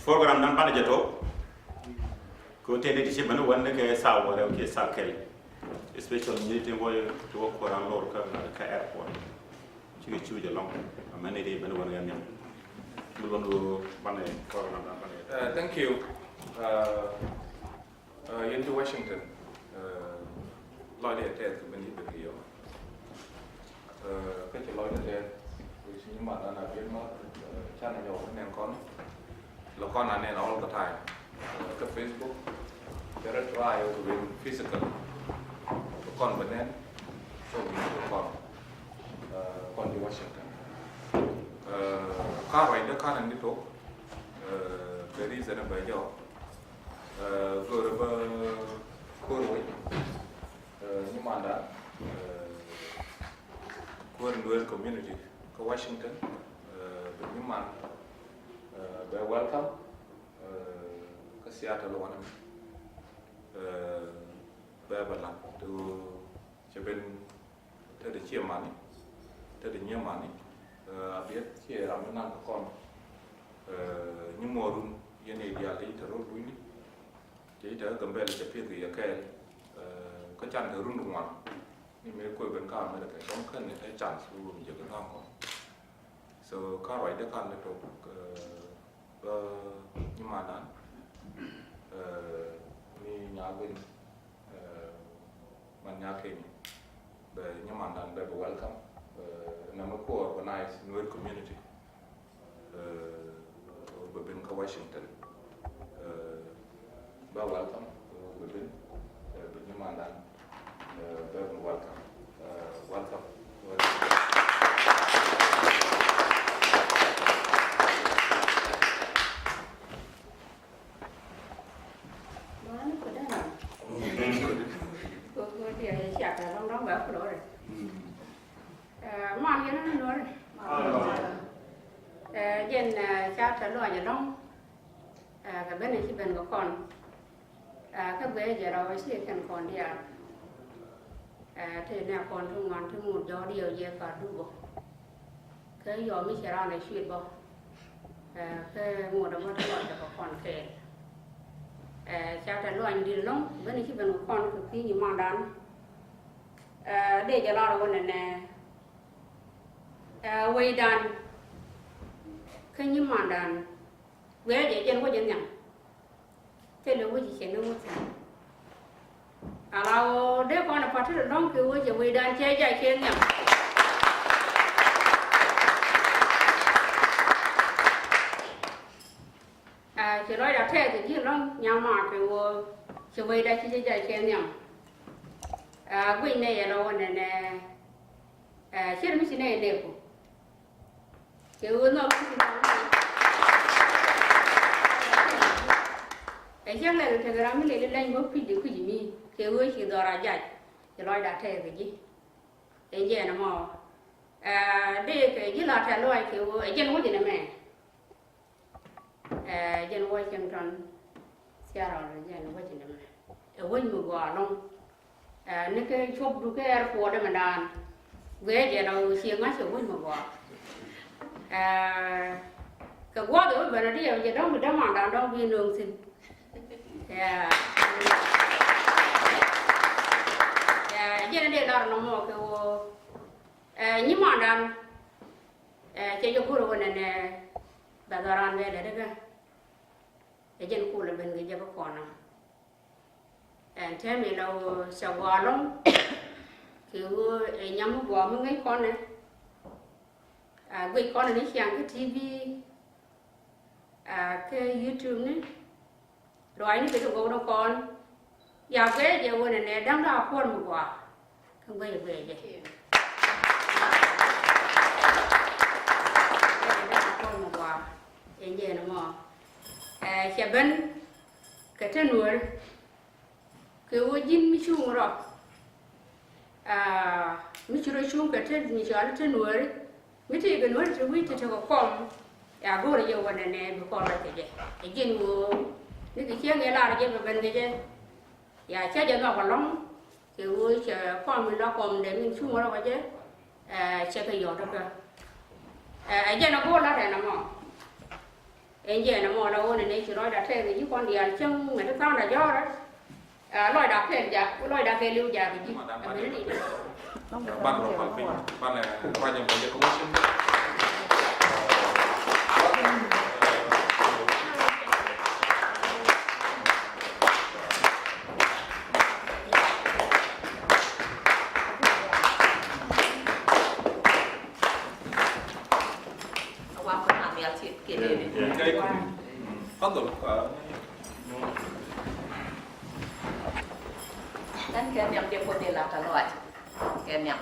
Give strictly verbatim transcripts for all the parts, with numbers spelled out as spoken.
Program nan banɛ jɛ tɔ. Kɛ tɛn ni ti ci mɛn wän ni kɛ saa wä rɛw kiɛ saa kɛl. Especially ni ti wä ti wä kuɔran lor kä kä airport. Ci kɛ cu jɛ lɔŋ. Amɛn ni ti mɛn wän kɛ niam. Mi lɔn du banɛ program nan banɛ jɛ tɔ. Uh, thank you. Uh, uh, yɛn ti Washington. Uh, lɔcdɛ tɛth kɛ ben i̱ ben kɛ yɔ. Kä ci lɔcdä tɛth, ci nyimandan a biɛt ma, canɛ nyɔk ni nɛn kɔn. Lɔ kɔn a nɛn all the time. Kä Facebook, cɛ rɛ try wä ben physical. Kɔn bɛ nɛn, so we need kɔn. Kɔn di Washington. Ka ruacdä kanɛ ni tok. Kɛ reason bɛ jɔk. Go̱rɛ bä ko̱r wec. Nyimandan, kuäär Nuer community kä Washington, bɛ nyiman, bɛ welcome kä Seattle wanɛ, bɛ bɛ lat ti cɛ ben, te di ciɛ mani, te di nyiɛ mani. A biɛt ciɛ ram mi nan kä kɔn, nyi muɔrun yɛn i̱ diaal ti te rot lunyni. Cɛ ji̱ te kä Gambɛl cɛ pieth kɛ yɛ kɛɛl. Kä can kɛ run ŋuan ni mëë kuɛ ben kä America cɔm kän ɛ chance wun jɛ kɛ ŋa̱ŋ kɔn. So kä ruacdä kan ni tok, bä nyimandan ni nyaa guin, man nyaa Kenya, bɛ nyimandan bɛ bɛ welcome. Nɛ mi ku organize Nuer community. Bɛ ben kä Washington. Bä welcome, bɛ ben, bɛ nyimandan, bɛ welcome. Welcome. Welcome. Jɛn ca tɛ luɔc ɛlɔ̱ŋ. Kɛ ben ci ben kɛ kɔn. Kä guiɛ jɛ rɔ ci kɛn kɔn diaal. Te nɛ kɔn ti ŋuan ti ŋut jɔk diɛw jɛ ka duk bɔ. Kä yɔm mi cɛ ran ɛ cuit bɔ. Kä ŋut ɛmɔ ti luɔc kɛ kɔn kɛɛl. Ca tɛ luɔny di̱t ɛlɔ̱ŋ ben ci ben kɛ kɔn kɛ kui̱ nyimandan. Dee jɛ lar wä nɛnɛ. Wecdan kä nyimandan. Guiɛ jɛ jɛn wä jɛ nhiam. Thilɛ wec cɛ ni wec. Ala ɣöö dee kɔn ɛ pa̱t ti dɔ̱ŋ kɛ wec cɛ wecdan cɛ jac cɛ nhiam. Ci lɔcda tɛth ji̱ lɔ̱ŋ nyama kɛ ɣöö cɛ wecda ci jɛ jac cɛ nhiam. Guic nɛ yɛ lɔ wä nɛnɛ. Cier mi ci nɛ yɛ nɛɛku. Kɛ ɣöö nhɔk ɛ cäŋ lɛ kɛ ram mi lɛ lɛ lɛny bä kui̱c de kui̱c mi kɛ ɣöö ci dhɔr a jac. Ci lɔcda tɛth kɛ ji̱. Ɛ jɛn ɛmɔ. Dee kɛ ji̱ la tɛth lɔc kɛ ɣöö ɛ jɛn wec ɛn ɛmɛ. Jɛn Washington, Seattle, jɛn wec ɛn ɛmɛ. Ɛ wec mi gɔaa ɛlɔ̱ŋ. Ni kɛ cuɔpdu kɛ airport ɛmɛ daan. Guiɛ jɛ la ɣöö ciɛ ŋa̱c cɛ wec mi gɔaa. Kɛ gua̱a̱th ɛ wec ben a diɛw jɛ dɔ̱ŋ bi dämandan dɔ̱ŋ bi nööŋ thi̱n. Jɛn a dee lar nɔmɔ kɛ ɣöö nyimandan. Cɛ jɛ go̱r ɣöö nɛnɛ bɛ dhɔran bɛ lɛ däkä. Ɛ jɛn kulɛ ben kɛ jɛ kä kɔnä. Ɛn tɛm ilɔ cɛ gɔaa ɛlɔ̱ŋ. Kɛ ɣöö ɛ nyam mi gɔaa mi ŋäc kɔnɛ. A guic kɔnɛ ni ciaŋ kä T V. A kä YouTube ni. Ruacni kɛ ti gɔw ni kɔn. Ya guiɛ jɛ wä nɛnɛ da̱ŋ da̱ŋ a kuɔr mi gɔaa. Kä guiɛ guiɛ jɛ. Da̱ŋ a kuɔr mi gɔaa. Ɛn jɛ ni mɔ. Ɛ cɛ ben kɛ te nuɔ̱ɔ̱ri. Kɛ ɣöö ji̱n mi cuŋ rɔ. Mi ci rɔ cuŋ kɛ te mi cɔal te nuɔ̱ɔ̱ri. Mi tëëkɛ nuɔ̱ɔ̱ri te wi̱i̱ te tekɛ kɔm. Ya go̱o̱rɛ jɛ wä nɛnɛ bi kɔn rɔ kɛ jɛ. Ɛ ji̱n ɣöö ni kɛ cieŋ ɛ lar jɛ bɛ ben kɛ jɛ. Ya cä jɛ nhɔk ɛlɔ̱ŋ. Kɛ ɣöö cɛ kɔm mi la kɔm dee min cuŋ rɔ kɛ jɛ. Cɛ kɛ yɔt kä. Ɛ jɛn a go̱o̱r la rɛn ɛmɔ. Ɛn jɛn ɛmɔ la ɣöö nɛnɛ ci lɔcda tɛth ji̱ kɔn diaal cäŋ ɛ ti tha̱a̱ŋda jɔ̱ɔ̱rä. Ɛ lɔcda kɛl jak, lɔcda kɛɛliw jak ji̱. Ɛ mɛn ni. Ban rɔ pal piny, ban ɛ ruac ɛn bɛl commission. Tafadhal. Tän kɛ nhiam dee puɔth dee lat a lɔac kɛ nhiam.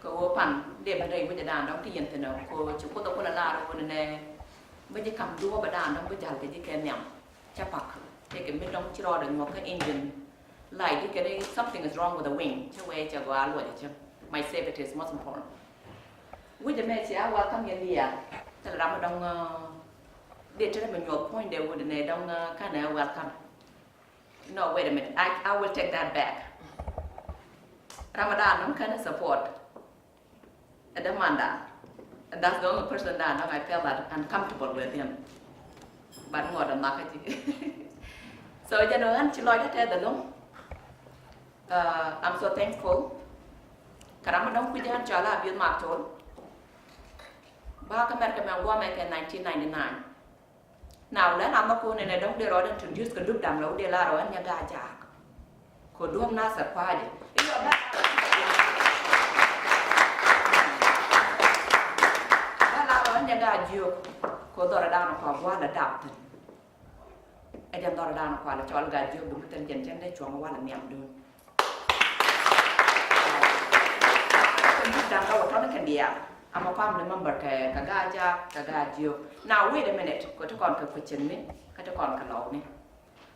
Kɛ ɣöö pan dee ben rɛy wecɛ daan dɔ̱ŋ ti yɛn thi̱n ɔ, kɛ ɣöö ci Kuoth ɛ kulɛ lar ɣöö nɛ bi ji̱ kam duɔ̱ɔ̱p ɛ daan dɔ̱ŋ bi ja̱l kɛ ji̱ kɛ nhiam. Cä pak tëëkɛ mi dɔ̱ŋ ci rɔɔdɛ nyuɔ̱th kä engine light di kɛn something is wrong with the wing. Cä wee cɛ gɔaa luɔcɛ cä my safety is most important. Wecɛ mɛ cia welcome yɛn diaal. Thilɛ ram mi dɔ̱ŋ dee tëë mi nyuɔth puɔ̱nydɛ wut nɛ dɔ̱ŋ kanɛ welcome. No, wait a minute. I, I will take that back. Ramadan, I'm kind of support. Ɛ dämanda. And that's the only person that I felt that uncomfortable with him. But ŋuɔt ɛ nhɔkä ji̱. So, jɛn ɣän ci lɔcdä tɛth ɛlɔ̱ŋ. Uh, I'm so thankful. Kɛ ram mi dɔ̱ŋ kui̱c ɣän cɔal a Abieth Mak Tol. Bä kä America mɛ guɔmɛ kɛ nineteen ninety-nine. Now, lɛ na mɛ ko̱n ɛnɛ dɔ̱ŋ dee rɔɔd introduce kɛ dup da̱ŋ lɛ wä dee la rɔɔd ɛn nyɛ gaa jaak. Kɛ duɔ̱p Nasir Kua̱a̱jɛ. Iwä bä, bä la rɔɔd ɛn nyɛ gaa jiök. Kɛ dhɔrɛ da̱ŋ kua gua̱a̱l ɛ dap thi̱n. Ɛ jɛn dhɔrɛ da̱ŋ kua lɛ cɔl gaa jiök duŋ thi̱n jɛn jɛn dee cuɔ̱ŋ walɛ nhiam duun. Kɛ dup da̱ŋ kä wä tɔ̱ni kɛn diaal. I'm a family member kɛ, kɛ gaa jaak, kɛ gaa jiök. Now, wait a minute. Kɛ ti kɔn kɛ question ni, kɛ ti kɔn kɛ lɔw ni.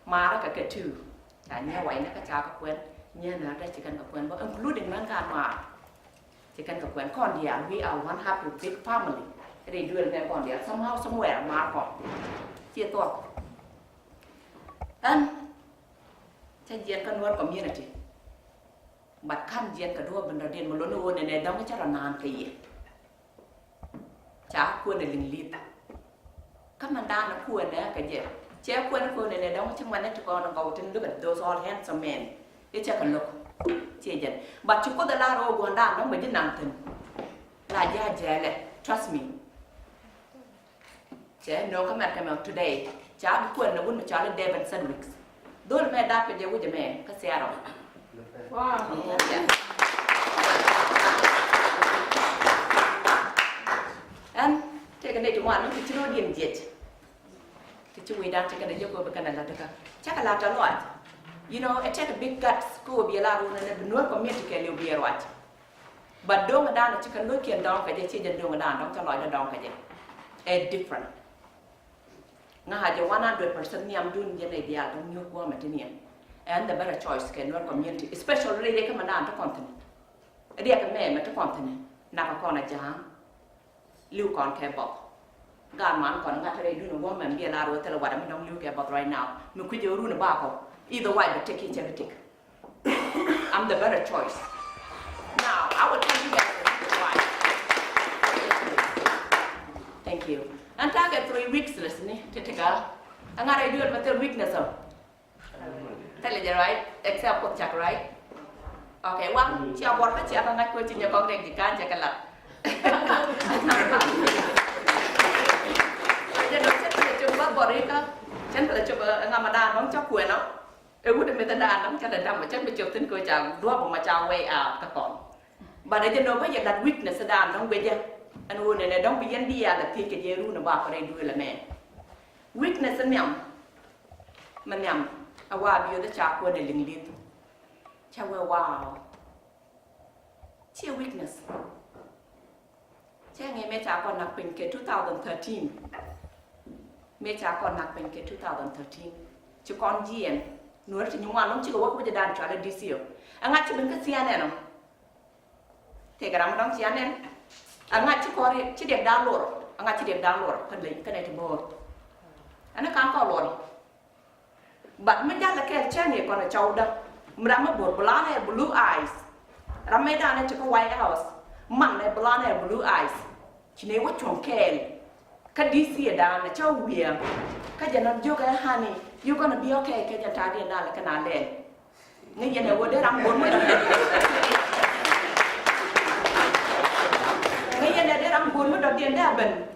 Maarä kɛ kɛ two. Ca nyɛ way ni kä ca kɛ kuɛn, nyɛ na dee ci kɛn kɛ kuɛn bä, including mɛn ka nuaar. Ci kɛn kɛ kuɛn kɔn diaal, we are one happy big family. Ri duel mɛ kɔn diaal, somehow, somewhere, maar kɔn. Ci thuɔk. Ɛn, cä jiɛn kä Nuer community. But ka̱n jiɛn kɛ duɔ̱ɔ̱p in rɔ diɛn mi lon ni ɣöö nɛnɛ dɔ̱ŋ cä rɔ naan kɛ yɛ. Ca kuɛn ɛ liŋ li̱th. Kä mɛn da̱a̱n ɛ kuɛn ɛ kɛ jɛ. Cɛ kuɛn ɛ kuɛn ɛ nɛ dɔ̱ŋ ci ŋuɛn ɛ ti kɔn ɛ gɔw tin look at those all handsome men. I̱ cɛ kɛ look. Ciɛ jɛn. But ci Kuoth ɛ lar ɣöö gua̱n da̱a̱n dɔ̱ŋ bɛ ji̱ naŋ thi̱n. La ji̱ a jɛɛlɛ. Trust me. Cɛ nööŋ kä America mɛ today. Ca bi kuɛn ni wun mi cɔal i̱ Devin Sedgwick. Dhol mɛ dap kɛ jɛ wi̱cɛ mɛ kä Seattle. Wow. Ɛn tëëkɛ nɛy ti ŋuan mi ti ci ro̱diɛn jiɛc. Ti ci wi̱i̱dan ti kɛn ɛ jɛ kɔ bi kɛn ɛ la̱t kä cakɛ la̱t ɛ lɔac. You know, it take a big guts kä wä biɛ la ruun ɛn ɛ bi Nuer community kɛɛliw biɛ ruac. But do̱ŋ dan ci kɛ lo̱ckiɛn dɔ̱ŋ kɛ jɛ, ci jɛ do̱ŋ dan dɔ̱ŋ cä lɔcdä dɔ̱ŋ kɛ jɛ. Ɛ different. Ŋa̱ a jɛ one hundred percent nhiamdun jɛ nɛy diaal dɔ̱ŋ nyuɔ̱k guɔ̱mɛ ti niɛn. And the better choice kɛ Nuer community, especially riɛk kä mɛ dan ti kɔn thi̱n. Riɛk mɛ mɛ ti kɔn thi̱n. Nak kɔn a ja̱a̱ŋ. Li̱w kɔn kɛ bɔk. Gaat man kɔn ŋa̱t rɛy dun wä mɛn biɛ lar wä thilɛ wat mi dɔ̱ŋ li̱w kɛ bɔk right now. Mi kui̱c ɛ run bakɔ. Either way bɛ tek i̱ cɛ bi tek. I'm the better choice. Now, I will tell you guys the reason why. Thank you. Ɛn ta̱a̱ kɛ three weeks lɛ thi̱n ni ti ti gal. Ɛŋa rɛy duel mɛ thil weakness ɔ. Thilɛ jɛ right? Except Kuoth cak right? Okay, waŋ cia buɔr kä cia kä ŋa̱c kɛ ci nyɛ kɔk dek ji̱ ka̱n cɛ kɛ lat. Jɛ dɔ̱ŋ cɛ thilɛ cop bä buɔr ikä. Cɛn thilɛ cop ɛ ŋa ma daan dɔ̱ŋ cä kuɛn ɔ. Ɛ wut ɛ meth ɛ daan dɔ̱ŋ cä lɛ dam ɔ cɛn bi cop thi̱n kɛ ca duɔ̱ɔ̱p ɔ ma ca way out kä kɔn. But ɛ jɛ nɔ bä yɛ lat weakness ɛ daan dɔ̱ŋ guic jɛ. Ɛn ɣöö nɛnɛ dɔ̱ŋ bi yɛn diaal ɛ thiec kɛ jɛ run ɛ bakɔ rɛy duëël ɛmɛ. Weakness ɛ nhiam. Mɛ nhiam ɛ wa biöth ɛ ca kuɛn ɛ liŋ li̱th. Cɛ wee wow. Ciɛ weakness. Cɛ ŋee mëë ca kɔn nak piny kɛ two thousand thirteen. Mëë ca kɔn nak piny kɛ two thousand thirteen. Ci kɔn jiɛn. Nuɔ̱ɔ̱ri ti nyi ŋuan lɔŋ cikɛ wä kä wecɛ dan cualɛ D C ɔ. Ɛŋa ci ben kä C N N ɔ. Tëëkɛ ram mi dɔ̱ŋ cia nɛn. Aŋa ci kɔr ci diɛk da̱a̱n luɔr. Aŋa ci diɛk da̱a̱n luɔr kä leny kä nɛy ti bo̱o̱r. Ɛn ɛ ka̱n kɔr luɔr. But mi jalɛ kɛɛl cäŋ i̱ kɔn ɛ cɔwdä. Mi ram mi bo̱o̱r bulanɛ blue eyes. Ram mi danɛ ti kä White House. Manɛ bulanɛ blue eyes. Ci nɛy wä cuɔ̱ŋ kɛɛl. Kä D C ɛ dan ɛ cä wiɛ. Kä jɛ nɔn jiök ɛ, honey, you gonna be okay. Kɛ jɛ ta̱a̱ diɛn dan lɛ kɛ na lɛl. Ŋäc yɛn ɛ wä dee ram bor mi dɔ̱diɛn. Ŋäc yɛn ɛ dee ram bor mi dɔ̱diɛn dee a ben.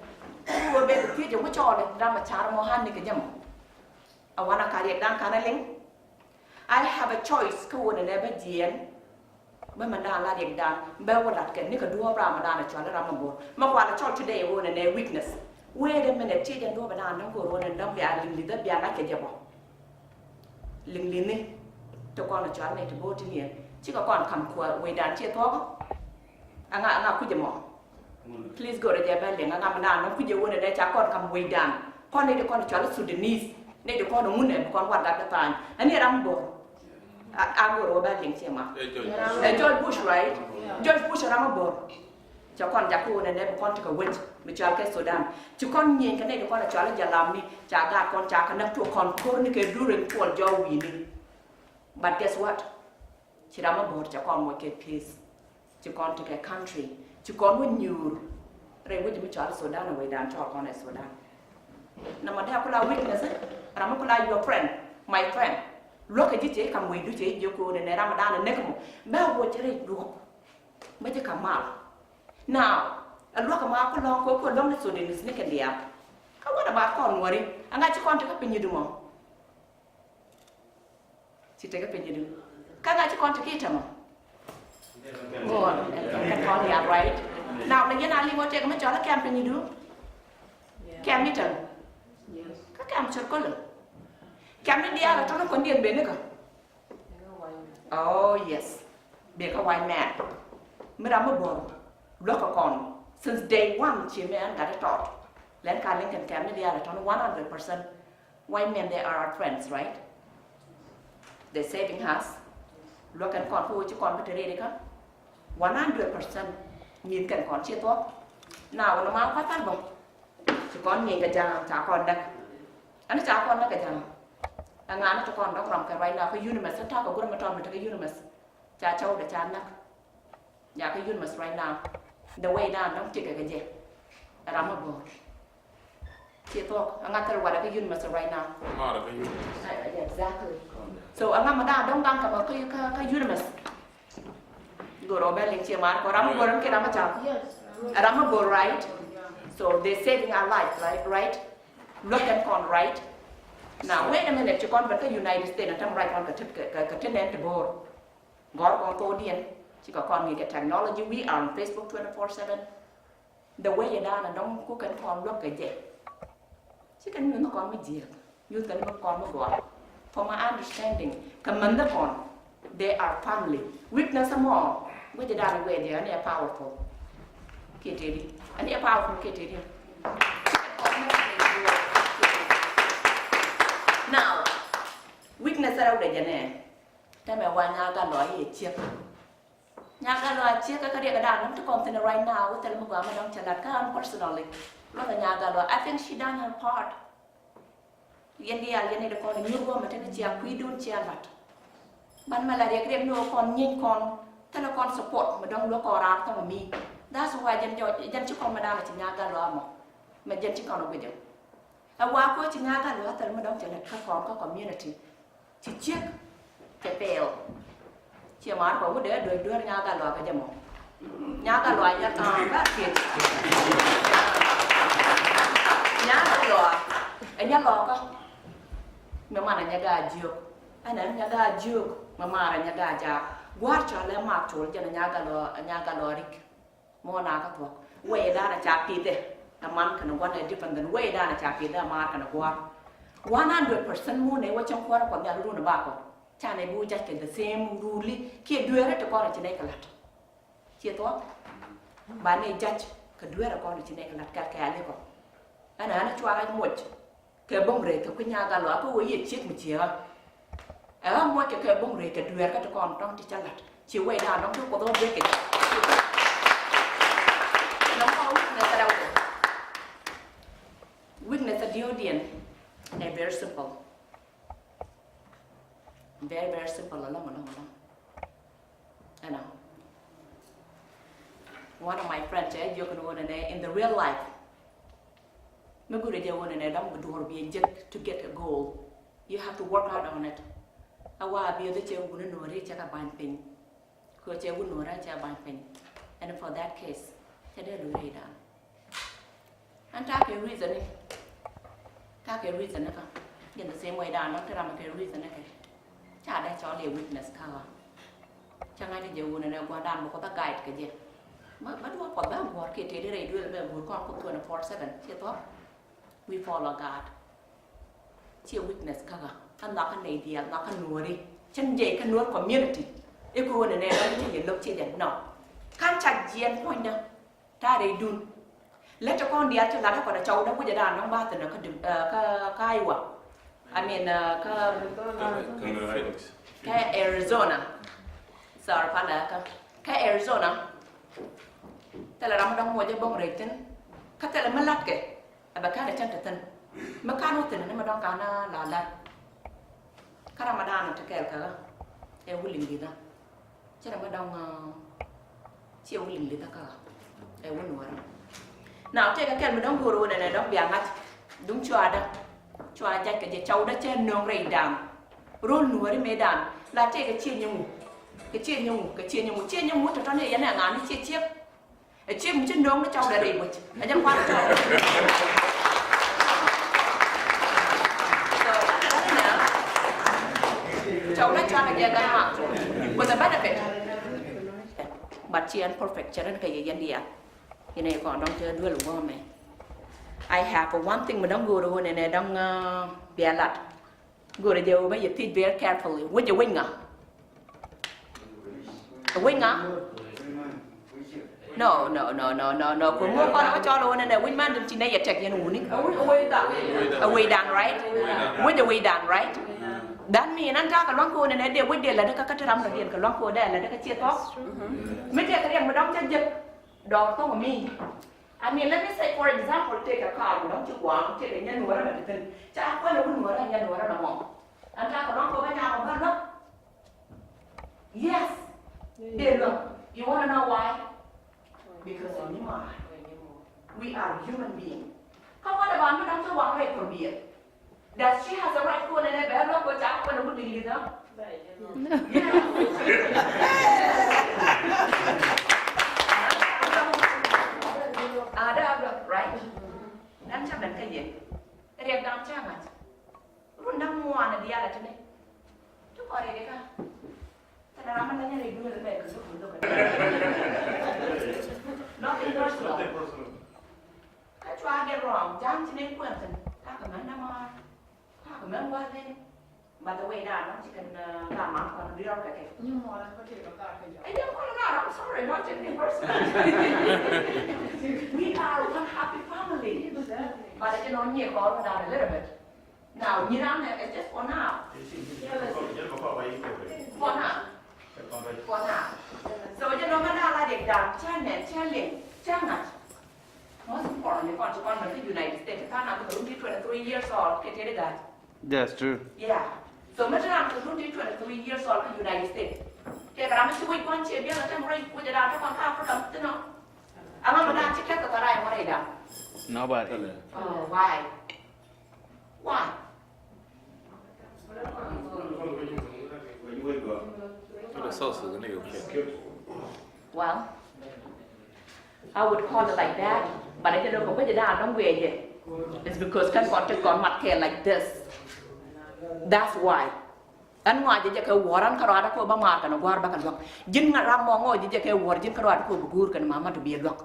Wä bɛ thiec ɛ wä cɔɔl ram ɛ car mɔ, honey, kɛ jɛ mɔ. A wan a ka riɛk dan kan a liŋ. I have a choice kä wä nɛ nɛ bä jiɛn. Bä mɛ dan la riɛk dan bä wä lat kɛ ni kɛ duɔ̱ɔ̱p ram mɛ dan a cɔl ram mɛ bor. Mɛ kual a cɔl today wä nɛ nɛ weakness. Wait a minute, tiɛ jɛn duɔ̱ɔ̱p dan däŋ kor wä nɛ däŋ bia liŋ li̱th a bia ŋa̱c kɛ jɛ bɔ. Liŋ li̱ni ti kɔn a cɔl ni ti bor ti niɛ. Cikɛ kɔn kam kuɛ wecdan ciɛ thuɔkä. Aŋa, aŋa kucɛ mɔ. Please go rɛ jɛ bɛ liŋ aŋa mi naan nɔ kucɛ wunɛ dee ca kɔn kam wecdan. Kɔn ni di kɔn cɔl Sudanese. Ni di kɔn ŋunɛ bi kɔn warɛgak di thaany. Ani ram bor. A, a gor wä bɛ liŋ ciɛ ma. Ɛ George Bush, right? George Bush ram bor. Ca kɔn jak wunɛ dee bi kɔn ti kɛ wec mi cɔl kɛ Sudan. Ci kɔn nyieny kɛ ni di kɔn cɔl Jalabni. Ca gaat kɔn ca kɛ näk tuɔ kɔn kor ni kɛ during puɔl jɔw wi̱i̱ni. But guess what? Ci ram mi bo̱o̱r cɛ kɔn moc kɛ peace. Ci kɔn tekɛ country. Ci kɔn wä nyuur. Rɛy wec mi cɔal Sudan, wecdan cɔɔl kɔn ɛ Sudan. Nɔmɔ dee a kula weakness, ram mi kula your friend, my friend. Luɔkɛ ji̱ cɛ kam wecdu cɛ ji̱ ko̱o̱n nɛ ram dan ɛ nek mɔ. Bɛ wä cɛ rɛy luɔk. Bä ji̱ kam mal. Now, a luɔk ma ku lɔŋ ko, ku lɔŋ ni Sudanese ni kɛ diaal. Kä what about kɔn Nuɔri? Aŋa ci kɔn tekɛ piny i̱ dumɔ. Ci tekɛ piny idu. Kä ŋa ci kɔn ti ki tämɔ. Ŋuɔn kɛ kɔn ya right. Now ni yɛn a liŋ wä tek mi cɔl kɛm piny idu. Kɛm ni tämɔ. Kä kɛm cir kölö. Kɛm ni diaal a tɔn kɔn diɛn ben ni kä. Oh yes. Bɛ kä white man. Mi ram mi bor. Luɔk kɛ kɔn. Since day one ci mɛ ɛn gat tɔt. Lɛn ka liŋ kɛn kɛm ni diaal a tɔn one hundred percent. White men, they are our friends, right? They saving us. Luɔk kɛn kɔn kä wä ci kɔn bi te rɛy kä one hundred percent. Nyieth kɛn kɔn ci thuɔk. Na wä ni ma kua̱th thar bä. Ci kɔn nyieny kɛ ja̱a̱ŋ ca kɔn näk. Ɛn ca kɔn näk kɛ ja̱a̱ŋ. Ɛŋa ni ti kɔn dɔ̱k rɔm kɛ right now kä UNMISS, ta̱a̱ kɛ gurɛ mi tɔt mi te kä UNMISS. Ca cɔw dɛ ca näk. Nyakɛ UNMISS right now. The way dan dɔ̱ŋ tikɛ kɛ jɛ. Ɛ ram mi bo̱o̱r. Ci thuɔk, ɛŋa thil warɛ kä UNMISS right now. Ŋa̱rɛ kä UNMISS. Exactly. So ɛŋa mi dan dɔ̱ŋ gaŋ kɛ mɔ kä, kä, kä UNMISS. Goro bɛ liŋ ci mar kɔ ram mi bo̱o̱r ɛn ki ram mi cam. Ɛ ram mi bo̱o̱r, right? So they saving our life, right? Right? Luɔk kɛn kɔn, right? Now wait a minute, ci kɔn bɛ kä United States ɛn tɛm right kɔn kɛ ti, kɛ, kɛ, kɛ ti nɛn ti bo̱o̱r. Gɔr kɔn thokdiɛn, ci kɛ kɔn ŋi̱i̱c kɛ technology, we are on Facebook twenty-four seven. The way yɛ da̱a̱n a dɔ̱ŋ ku kɛn kɔn luäk kɛ jɛ. Ci kɛn nyuth ni kɔn mi jiääk, nyuth kɛn mi kɔn mi gɔaa. For my understanding, kɛ män ni kɔn, they are family. Weakness mɔ, guic yɛ da̱a̱n a guic yɛ, ɛn yɛ powerful. Kiɛ tëëdi, ɛn yɛ powerful kiɛ tëëdi. Now, weakness rɛw dɛ jɛ nɛ. Tɛmɛ wa Nyagalɔa i̱ ɛ ciek. Nyagalɔa ciek kä riɛk dan ti kɔn thin right now, wä thil mi gɔaa mi dɔ̱ŋ cɛ lat kä an personally. Luɔth ɛ Nyagalɔa, I think she done her part. Yɛn diaal yɛn ni di kɔn nyuur wä mi tini cia kui̱dun cia lat. Ban mɛ la riɛk riɛk ni wä kɔn nyiny kɔn, thil kɔn support mi dɔ̱ŋ luɔk kɔn raar thɔŋ mi. That's why jɛn jɔc, jɛn ci kɔn mi dan ci Nyagalɔa mɔ. Mɛ jɛn ci kɔn wä guic jɛ. Ɛ wa ko ci Nyagalɔa thil mi dɔ̱ŋ cɛ lät kä kɔn kä community. Ci ciek cɛ pɛɛl. Ciɛ mar kɔ wut dee duer duer Nyagalɔa kɛ jɛ mɔ. Nyagalɔa nyɛ ka̱a̱ŋ bä kiɛ. Nyagalɔa ɛ nyɛ lɔkä. Mɛ man ɛ nyɛ gaa jiök. Ɛn ɛ nyɛ gaa jiök. Mɛ mar ɛ nyɛ gaa jaak. Gua̱r cɔl ɛ mak col jɛn ɛ Nyagalɔa, ɛ Nyagalɔa rik. Mɔ na kä thuɔ̱k. Wee dan a ca pithɛ. Ɛ man kɛn gua̱n ɛ different than wee dan a ca pithɛ ɛ maar kɛn gua̱r. One hundred percent mɔ nɛ wä cäŋ kuäärä Kuɔth Nhial run ɛ bakɔ. Ca nɛ bi wä jac kɛ the same rule kiɛ dueerä ti kɔn ɛ ci nɛ kɛ la̱t. Ciɛ thuɔ̱k. Ba nɛ jac kɛ dueerä kɔn ɛ ci nɛ kɛ la̱t kɛl kɛ a likɔ. Ɛn ɛ ɣän ɛ cua ɣac moc. Kɛ bo̱ŋ rɛy kɛ kui̱ Nyagalɔa kä wee yɛ ciek mi cieŋä. Ɛ ɣän muɔckɛ kɛ bo̱ŋ rɛy kɛ dueerkä ti kɔn tɔ̱ŋ ti cä la̱t. Ci wee da̱a̱n dɔ̱ŋ ti Kuoth ɣä guic kɛ jɛ. Nɔmɔ weakness rɛw kɛ. Weakness a diɔ̱ɔ̱kdiɛn ɛ very simple. Very, very simple. Alɔŋ, alɔŋ, alɔŋ. Ɛnɔ. One of my friends cɛ jiök ni wä nɛnɛ in the real life. Mi go̱o̱rɛ jɛ wunɛ nɛ dɔ̱ŋ bi duɔ̱ɔ̱r bi a jek to get a goal. You have to work hard on it. A wa bi a dhi cɛ wunɛ nuɔri cɛ ka ba̱ny piny. Kɛ cɛ wunɛ nuɔri cɛ ba̱ny piny. And for that case, cɛ dee luɔri dan. An ta̱a̱ kɛ reason ni. Ta̱a̱ kɛ reason ni ka. In the same way dan dɔ̱ŋ ti ram kɛ reason ni kɛ. Ca dee cɔl i̱ weakness kä ɣä. Ca ŋa̱c jɛ wunɛ nɛ gua̱dan bä Kuoth a guide kɛ jɛ. Bä, bä duɔ̱ɔ̱r Kuɔth bä guɔ̱ɔ̱r kiɛ tëë di rɛy duël bä guɔ̱ɔ̱r kɔn Kuoth twenty-four seven. Ciɛ thuɔ̱k. We follow God. Ciɛ weakness kä ɣä. Kä nhɔakä nɛy diaal, nhɔakä nuɔ̱ɔ̱ri. Cä jɛ kä nuɔ̱ɔ̱r community. I̱ ko̱o̱nɛ nɛ ɣä ni cä yɛ lo̱k ciɛ jɛ nɔ. Ka̱n ca jiɛn puɔ̱nydä. Ta̱a̱ rɛydun. Lät ti kɔn diaal ti lat ɛ kɔn ɛ cɔwdä wi̱cɛ dan dɔ̱ŋ ba thi̱n ɛ kä dim, ɛ, kä, kä Iowa. I mean, ɛ, kä, kä Arizona. Sorry, palä kä. Kä Arizona. Thilɛ ram mi dɔ̱ŋ muɔcɛ bo̱ŋ rɛy thi̱n. Kä thilɛ mi latkɛ. Ɛ bɛ ka̱n ɛ cɛn te thi̱n. Mi ka̱n wä thi̱n ni mi dɔ̱ŋ ka̱n a la la̱r. Kä ram mi dan ti kɛɛl kä ɣä. Ɛ wä liŋ gi̱thä. Cɛ rɛ mi dɔŋ, ah, ciɛ wä liŋ li̱thä kä ɛ wä nuɔrä. Now tëëkɛ kɛl mi dɔŋ go̱o̱r wä nɛnɛ dɔŋ bia ŋa̱c. Duŋ cuadä. Cua jac kɛ jɛ cawdä cɛ nöŋ rɛy da̱a̱ŋ. Ro̱l nuɔri mëë da̱a̱ŋ. La tëëkɛ ciɛ nyɛ ŋu. Kɛ ciɛ nyɛ ŋu. Kɛ ciɛ nyɛ ŋu. Ciɛ nyɛ ŋu tɔ̱tɔ̱ ni yɛn ɛ ŋa̱a̱n ni ciɛ ciek. Ɛ ciek mi ci nöŋ ni cawdɛ rɛy buɔ̱c. Ɛ jɛn kuan cawdɛ. So, cawdɛ cuanɛ jɛ gan mak. With a benefit. But ci ɛn perfect, cɛ rɛn kɛ yɛ yɛn diaal. Inɛ kɔn dɔŋ cɛ duel gɔmɛ. I have one thing mi dɔŋ go̱o̱r wä nɛnɛ dɔŋ, uh, bia lat. Go̱o̱rɛ jɛ wä bä yɛ thiec very carefully. Wec ɛ wec ŋa? Ɛ wec ŋa? No, no, no, no, no, no. Kɛ ŋuɔ kɔn ɛ wä cɔl ɛ wä nɛnɛ wec man dun ti nɛ yɛ tɛk yɛn wuni. Ɛ wec dan, right? Wec ɛ wec dan, right? That mean an ta̱a̱ kɛ luaŋ kɛ wä nɛnɛ dee wec dee lat kä kä te ram dɔ diɛn kɛ luaŋ kɛ wä dee lat kä ciɛ thɔk. Mi tɛk kɛ riɛk mi dɔŋ cɛ jek. Dɔɔr thok mi. I mean, let me say, for example, tëëkɛ kaar mi dɔ̱ŋ ci gua̱a̱ŋ, tëëkɛ nyɛ nuɔrä mɛ ti thi̱n. Ca kuɛn ɛ wä nuɔrä, nyɛ nuɔrä nɔmɔ. Ɛn ta̱a̱ kɛ dɔ̱ŋ kɛ wä nyakɔ bä luäk. Yes. Dee luäk. You wanna know why? Because of human. We are human being. Kä wä dee ba mi dɔ̱ŋ ci waŋ rɛy kɔn biɛl. Does she has a right kɛ wä nɛnɛ bɛ luäk kɛ ca kɛ wä nɛ wut ni li̱th ɔ? Yes. A dee a luäk, right? Ɛn ca ben kä yɛ. Riɛk da̱ŋ ca ŋa̱c. Run da̱ŋ ŋuan a diaal a tini. Ti kɔn riɛk ika. Tɛn ram mi la nyɛ riɛk duel mɛ kɛ sukul dok. Nothing personal. Kä cua get wrong, ja̱a̱ŋ ci nɛy kuɛn thi̱n. Ta̱a̱ kɛ mɛn dämaar. Ta̱a̱ kɛ mɛn gua̱a̱th nɛy. But the way that, dɔ̱ŋ ci kɛn, uh, gat man kɔn riɔr kɛ kɛ. Ɛ jɛn kɔn nar, I'm sorry, dɔ̱ŋ ci nɛy personal. We are one happy family. But ɛ jɛn ɔ nyiɛ kɔn dan a little bit. Now, nyiran ɛ, it's just for now. For now. For now. So, jɛ nɔmɔ na la dek da̱a̱ŋ, cɛ nɛn, cɛ liŋ, cɛ ŋa̱c. Most importantly, kɔn ti kɔn mɛ kä United States, ka̱n a bi kɛ run ti twenty-three years old, kɛ tëë di ga̱a̱c. That's true. Yeah. So, mɛ ti ram kɛ run ti twenty-three years old kä United States. Kɛ kɛ ram mi ci wec kɔn ciɛ biɛl a tɛm rɛy wec a da̱a̱ŋ ti kɔn kä Africa mi thin ɔ. Ama mɛ da̱a̱ŋ ci kɛth kɛ kɛ ray mɔ rɛy da̱a̱ŋ. Nobody. Oh, why? Why? Well, I would call it like that, but I don't know where you It's because kɛn kɔn ti kɔn mat kɛ like this. That's why. Ɛn ŋɔa jɛ jɛ kɛ wuɔr ɛn kärɔadä kɛ wä bä maar kɛn gua̱a̱r bä kɛ luäk. Ji̱n ŋa ram mɔ ŋɔa jɛ jɛ kɛ wuɔr ji̱n kärɔadä kɛ wä bi guur kɛn mama to bi luäk.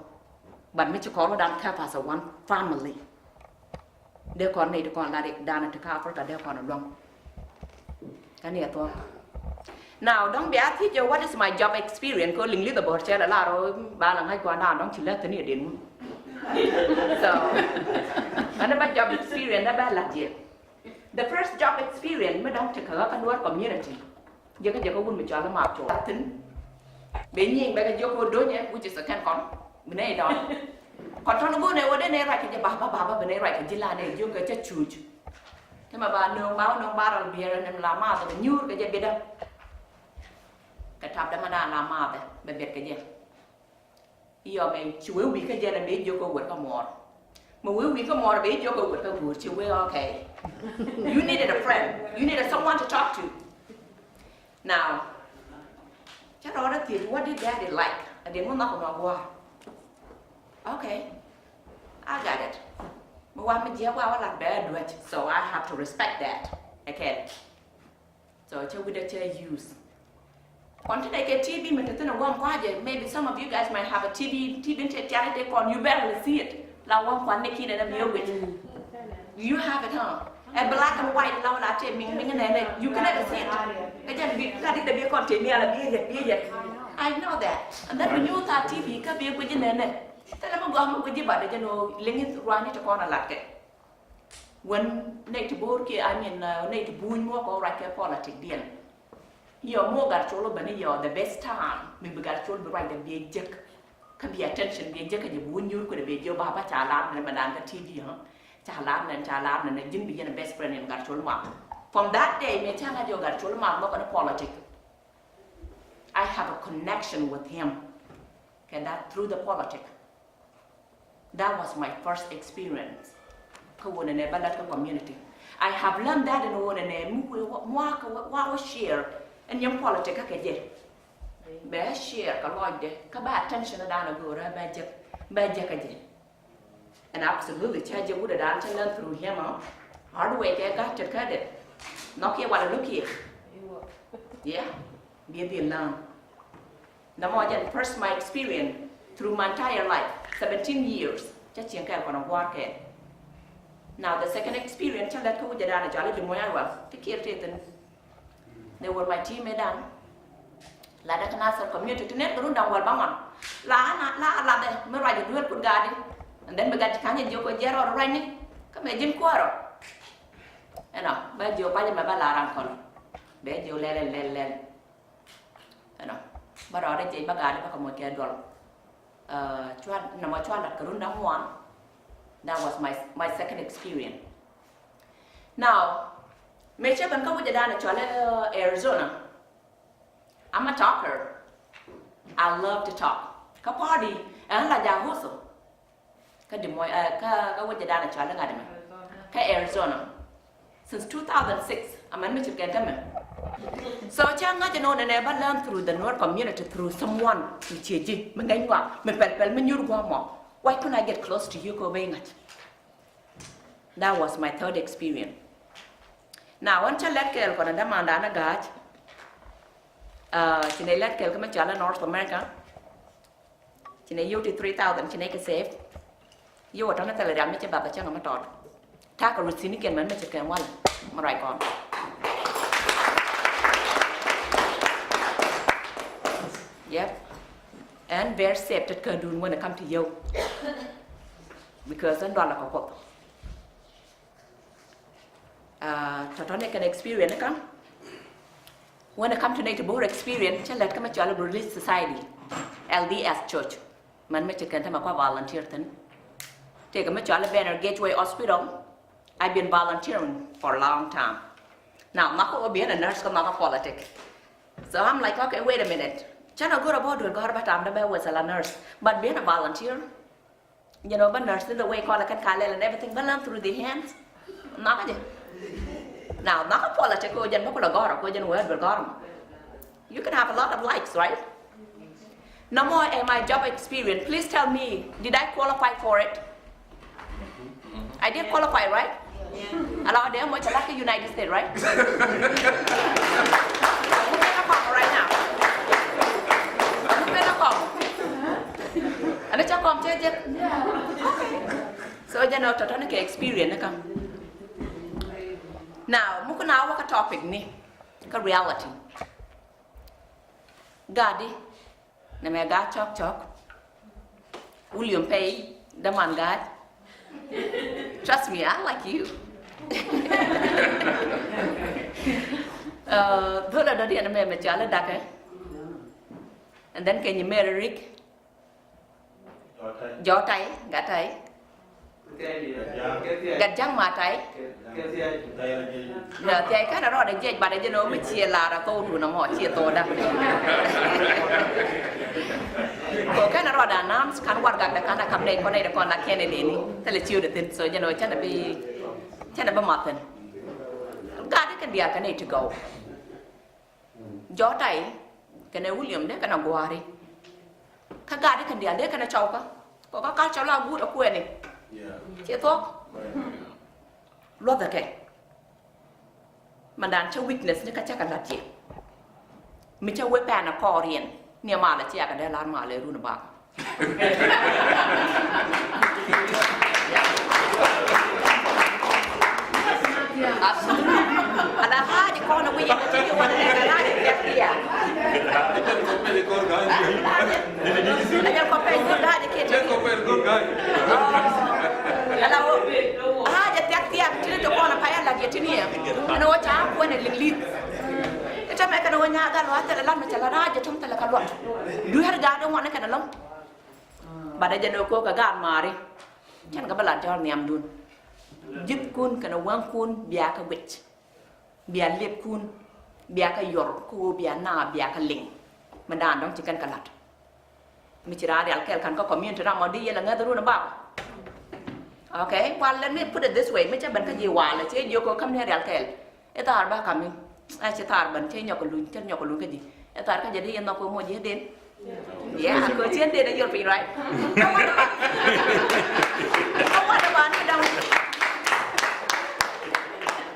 But mi ci kɔn wä dan kɛ as a one family. Dee kɔn nɛy ti kɔn la riɛk danɔ ti kä Africa dee kɔn luäŋ. Ɛn iɛ thuɔ̱k. Now, dɔ̱ŋ bia thiec jɛ, what is my job experience? Kɛ liŋ li̱th abɔr cɛ la lar ɔ ba la ŋa̱c gua̱a̱r dan dɔ̱ŋ ci lät thi̱n iɛ den mun. So, ɛn ba job experience dee ba lat yɛ. The first job experience mi dɔ̱ŋ ti kä kä Nuer community. Jɛ kä jɛ kä wun mi cɔal i̱ Map Cuɔl. Thin. Bɛ nyiŋ bɛ kɛ jiök kɛ do̱nyɛ, which is a kɛn kɔn. Bi nɛy dɔ̱ŋ. Kɔn tɔn go̱o̱nɛ wä dee nɛy ruac kɛ jɛ baba baba bi nɛy ruac kɛ ji̱ la nɛy jiök kɛ cä cuuc. Ti mɛ ba nööŋ ba wä nööŋ ba rɔl biɛɛr ɛn la maath kɛ nyuur kɛ jɛ bitdä. Kɛ tapdä mɛ daan la maath bɛ biɛt kɛ jɛ. Iɔ mɛ ci wee wi̱i̱ kä jɛn ɛ mëë jiök kä wër kä muɔɔr. Mi wee wi̱i̱ kä mɔɔr bɛ jiök kɛ wut kä guur ci wee, okay. You needed a friend. You needed someone to talk to. Now, cä rɔɔdɛ thiec, what did daddy like? A dee ŋun nhɔk kɛ mɔ gua̱a̱r. Okay. I got it. Mi wa mi jiɛk wa wä lat bɛ a duäc. So I have to respect that. Okay. So cä wi̱cdɛ cä use. Kɔn ti dee kɛ T V mi te thi̱n ɛ gua̱a̱m kua̱cɛ. Maybe some of you guys might have a T V, T V in te tia̱r ite kɔn, you barely see it. La gua̱a̱m kuan ni kinɛ dɛ mi ɛ wi̱c. You have it, huh? Ɛ black and white la wä la te miŋ miŋ nɛ nɛ. You can never see it. Ɛ jɛn bi la di dɛ bi kɔn te mi ala bi yɛ bi yɛ. I know that. And then when you thought T V kä bi guic nɛ nɛ. Thilɛ mi gua̱a̱m mi guic ba dɛ jɛn o liŋi ruani te kɔn a lat kɛ. When nɛy ti bo̱o̱r kiɛ, I mean, uh, nɛy ti buny muɔk kɛ ruac kɛ politic diɛn. Yɔ muɔ Gatcol ben yɔ the best time mi bi Gatcol bi ruacdɛ bi jek. Kä bi attention bi jek kä jɛ bi wä nyuur kuɛ bi jɛ ba ba ca lar nɛ mɛ dan kä T V, huh? Ca lar nɛ, ca lar nɛ, nɛ ji̱n bi yɛn best friend in Gatcol muɔk. From that day mi ca ŋa̱c yɔ Gatcol muɔk muɔk kɛ ni politic. I have a connection with him. Kɛ that through the politic. That was my first experience. Kä wunɛ nɛ bä lat kä community. I have learned that in wunɛ nɛ mi wee wa, wa, wa, wa share. Ɛn yɛn politic kä kɛ jɛ. Bɛ share kä lɔcdɛ. Kä bɛ attention dan a go̱o̱rä bɛ jek. Bɛ jek kä jɛ. And absolutely, cä jɛ wudɛ dan cä learn through him, huh? Hard way kɛ gat cɛ kä dɛ. Nhɔk yɛ wala look yɛ. Yeah. Bi bi learn. Nɔmɔ jɛn first my experience through my entire life, seventeen years. Cä cieŋ kɛɛl kɔn a gua̱a̱r kɛɛl. Now the second experience cä lɛt kä wi̱cɛ dan a cɔal i̱ di muɔ̱c a ruath ti kiɛɛr ti thi̱n. They were my teammate dan. Ladɛ kä Nasir community ti nɛn kɛ run da̱ŋ wäl ba ŋuan. La na la ladɛ mi ruac a duel kut gaadi. And then bi gat ci ka̱nyɛ jiök kɛ jiɛn rɔɔd ruacni. Kä mɛ ji̱n kuäärɔ. Ɛnɔ bɛ jiök ba jɛ mɛ ba la ran kɔn. Bɛ jiök lɛl lɛl lɛl. Ɛnɔ bä rɔɔdɛ jiɛc bä gaari bä kɛ moc kɛ duɔl. Cua nɔmɔ cua lat kɛ run da̱ŋ ŋuan. That was my, my second experience. Now, mëë cä ben kä wecɛ dan cɔalɛ Arizona. I'm a talker. I love to talk. Kä party ɛn la ja̱ hoso. Kä di mɔc kä kä wecɛ dan a cɔal iŋa di mɛ kä Arizona. Since two thousand six, amɛn mi ci kɛn tämɛ. So cä ŋa̱c ɛn ɣän ɛnɛ bä learn through the Nuer community through someone mi ciɛ ji̱ mi ŋäc ŋɔak mi pɛl pɛl mi nyuur gua̱a̱ mɔ. Why couldn't I get close to you kɛ ɣöö bä iŋa̱c? That was my third experience. Now ɣän cä lɛt kɛɛl kɔn ɛ dämandan ɛ ga̱a̱c. Ci nɛ lɛt kɛɛl kä mi cɔal ɛ North America. Ci nɛ yio̱w ti three thousand ci nɛ kɛ save. Yio̱w a tɔ̱nɛ thilɛ rial mi ci bath a cäŋ a mi tɔt. Ta̱a̱ kɛ ruth thi̱n ikiɛn mɛn mi ci kɛn wal mi ruac kɔn. Yep. Ɛn very safe tet kädun when it come to yio̱w. Because ɛn dual a kɛ Kuoth. Tɔ̱tɔ̱ ni kɛn experience ni ka̱n. When it come to Nɛy ti Bo̱o̱r experience, cä lät kä mi cɔal Relief Society, L D S Church. Mɛn mi ci kɛn tämɛ kua volunteer thi̱n. Tëëkɛ mi cɔal Banner Gateway Hospital. I've been volunteering for a long time. Now nhɔkä ɣöö bi ɛn a nurse kä nhɔkä politic. So I'm like, okay, wait a minute. Cä nɔ go̱r a bä duel gɔ̱r bä tamdä bä wes a la nurse. But bi ɛn a volunteer. You know, bä nurse in the way kɔn la kɛn ka lɛl and everything, bä learn through the hands. Nhɔkä jɛ. Now nhɔkä politic kɛ ɣöö jɛn bä kulɛ gɔ̱rä kɛ ɣöö jɛn wee duel gɔ̱rä. You can have a lot of likes, right? Nɔmɔ ɛ my job experience. Please tell me, did I qualify for it? I did qualify, right? Ala dee mɔ cɛ la kä United States, right? Mu pɛn a kɔm right now. Mu pɛn a kɔm. Ani cɛ kɔm cɛ jɛ. Okay. So jɛ nɔ tɔtɔ ni kɛ experience ni kam. Now mu kuna wä kä topic ni kä reality. Gadi. Nɛmɛ gaat cɔk cɔk. William Pay, däman gaat. Trust me, I like you. Dhol a dɔ̱diɛn mɛ mɛ cɔal i̱ Dakɛ. And then kɛ nyi Mary Rick. Jɔw tay, gat tay. Gat ja̱ŋ ma tay. Na thiay kɛn a rɔɔdɛ jiɛc bat a jɛn ɔ mi ciɛ lar a thok tun a mɔ ciɛ thok da. Kɔ kɛn rɔɔdan nams kan warɛgak dɛ kan a kam nɛy kɔn nɛy dɛ kɔn la kɛn ɛ deni. Thilɛ ciötdɛ thi̱n, so jɛn ɔ cɛn ɛ bi, cɛn ɛ bi mathin. Gat ikɛn diaal kɛ nɛy ti gɔw. Jɔɔk tay kɛnɛ William dee kɛnɛ gua̱a̱ri. Kä gat ikɛn diaal dee kɛnɛ cɔwkä. Kɔ kä culture la guut ɛ kuɛni. Ciɛ thuɔ̱k. Luɔthɛ kɛ. Mandan cä weakness ni kä cä kɛ la̱t yɛ. Mi cä wee pɛn ɛ kɔɔriɛn ni ɛ malɛ ciɛ kɛ dee la̱r malɛ run bak. Absolutely. Ala haja kɔn wi̱i̱ yɛ kɛ ti yɛ wä ni lɛ kɛ haja kɛ ti yɛ. Ajal kɔ pɛn go̱r ga̱a̱c kɛ ti. Ala wä haja thiak thiak ti ni ti kɔn a payal la jɛ ti ni yɛ. Ɛn wä ca kuɛn ɛ liŋ liŋ. Ita mɛ kɛn wä nyaa gal wä thɛlɛ lat mɛ cɛ la haja tum thɛlɛ ka luɔt. Duer gaat in ŋuan ni kɛn a lɔm. Bat a jɛ ni wä ko̱o̱k kɛ gaat maari. Cɛn kɛ bä lat jɔr nhiamdun. Ji̱thkun kɛn a wäŋkun bia kɛ guic. Bia liɛpkun, bia kä yɔr, kä ɣöö bia na, bia kä liŋ. Mi daan dɔ̱ŋ ci kɛn kä la̱t. Mi ci raan rial kɛl kan kä community ram ɔ di yɛl a ŋäth run a bak. Okay, well, let me put it this way. Mi cä ben kä ji̱ walɛ, ci jiök kä käm ni rial kɛl. I̱ thaar ba kami. Ɛ ci thaar ben, ci nyɔk luny, ci nyɔk luny kä ji̱. I̱ thaar kä jɛ di yɛn nhɔk kɛ moc yɛ den. Yeah, kɛ cien den a yɔr piny, right? Kä wan a ban mi dɔŋ.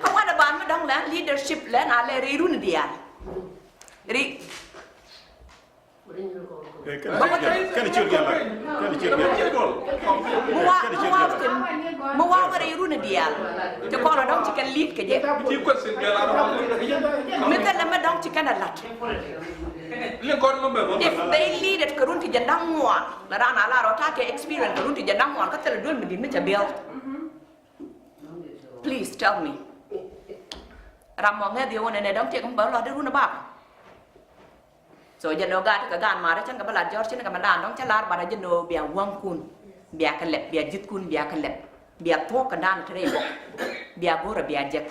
Kä wan a ban mi dɔŋ lɛ leadership lɛ na lɛ ri run diaal. Ri. Kɛn ciöt gɛl, kɛn ciöt gɛl. Mi wa, mi wa kɛn, mi wa wä ri run diaal. Ti kɔn a dɔŋ ci kɛn lead kɛ jɛ. Mi thilɛ mi dɔŋ ci kɛn a lat. If they lead it kɛ run ti jɛ da̱ŋ ŋuan, la raan a lar ɔ ta̱a̱ kɛ experience kɛ run ti jɛ da̱ŋ ŋuan, kä thilɛ duel mi di̱t mi cɛ build. Please tell me. Ram mɔ ŋäth yɛ wä nɛnɛ dɔ̱ŋ tiɛk mi bä lɔt di run a bak. So jɛ nɔ gaat kɛ gaan maarä cɛn kɛ bä lat jɔr cin kɛ mɛ daan dɔ̱ŋ cä lar, bat a jɛ nɔ bia wäŋkun, bia kɛ lɛp, bia ji̱thkun, bia kɛ lɛp, bia thuɔ̱k kɛ daan te rɛy bok, bia go̱rä, bia jek.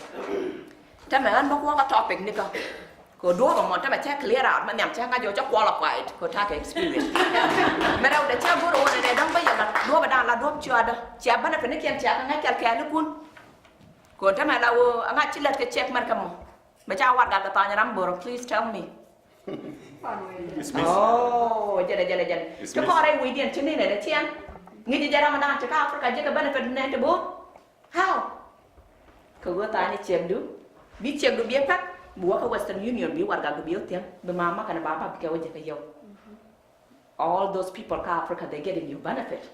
Tämɛ ɣän bä kuɔkä topic nikä. Kɛ duɔ̱ɔ̱p ɛmɔ tämɛ cɛ clear out, mɛ nhiam cɛ ŋa̱c jɛ cɛ qualified kɛ ta̱a̱ kɛ experience. Mɛ rɛw dee cɛ go̱r ɣöö nɛnɛ dɔ̱ŋ bä yɛ la duɔ̱ɔ̱p ɛ da̱a̱n la duɔ̱ɔ̱p ciɔa̱dä. Cia benefit ni kiɛn cia kɛ ŋa̱c kɛl kɛɛlikun. Kɛ ɣöö tämɛ la ɣöö ŋa̱c ci lät kɛ check mɛr kɛ mɔ. Mɛ ca warɛgak kɛ tha̱a̱ny ram bo̱rɔ, please tell me. Dismiss. Oh, jɛlɛ, jɛlɛ, jɛlɛ. Dismiss. Ti kɔn rɛy wi̱i̱diɛn ti ni nɛnɛ tiɛn. Ŋi̱ci jɛ ram dan ti kä Africa jɛ kɛ benefit nɛn ti bo̱o̱r. How? Kɛ ɣöö tha̱a̱ny cɛkdu. Bi cɛkdu bi ɛ pɛk. Bi wä kä Western Union bi warɛgakdu bi wä thiäŋ. Bi mama kɛnɛ baba bi kɛ wä jɛ kɛ yɛw. All those people kä Africa, they getting you benefit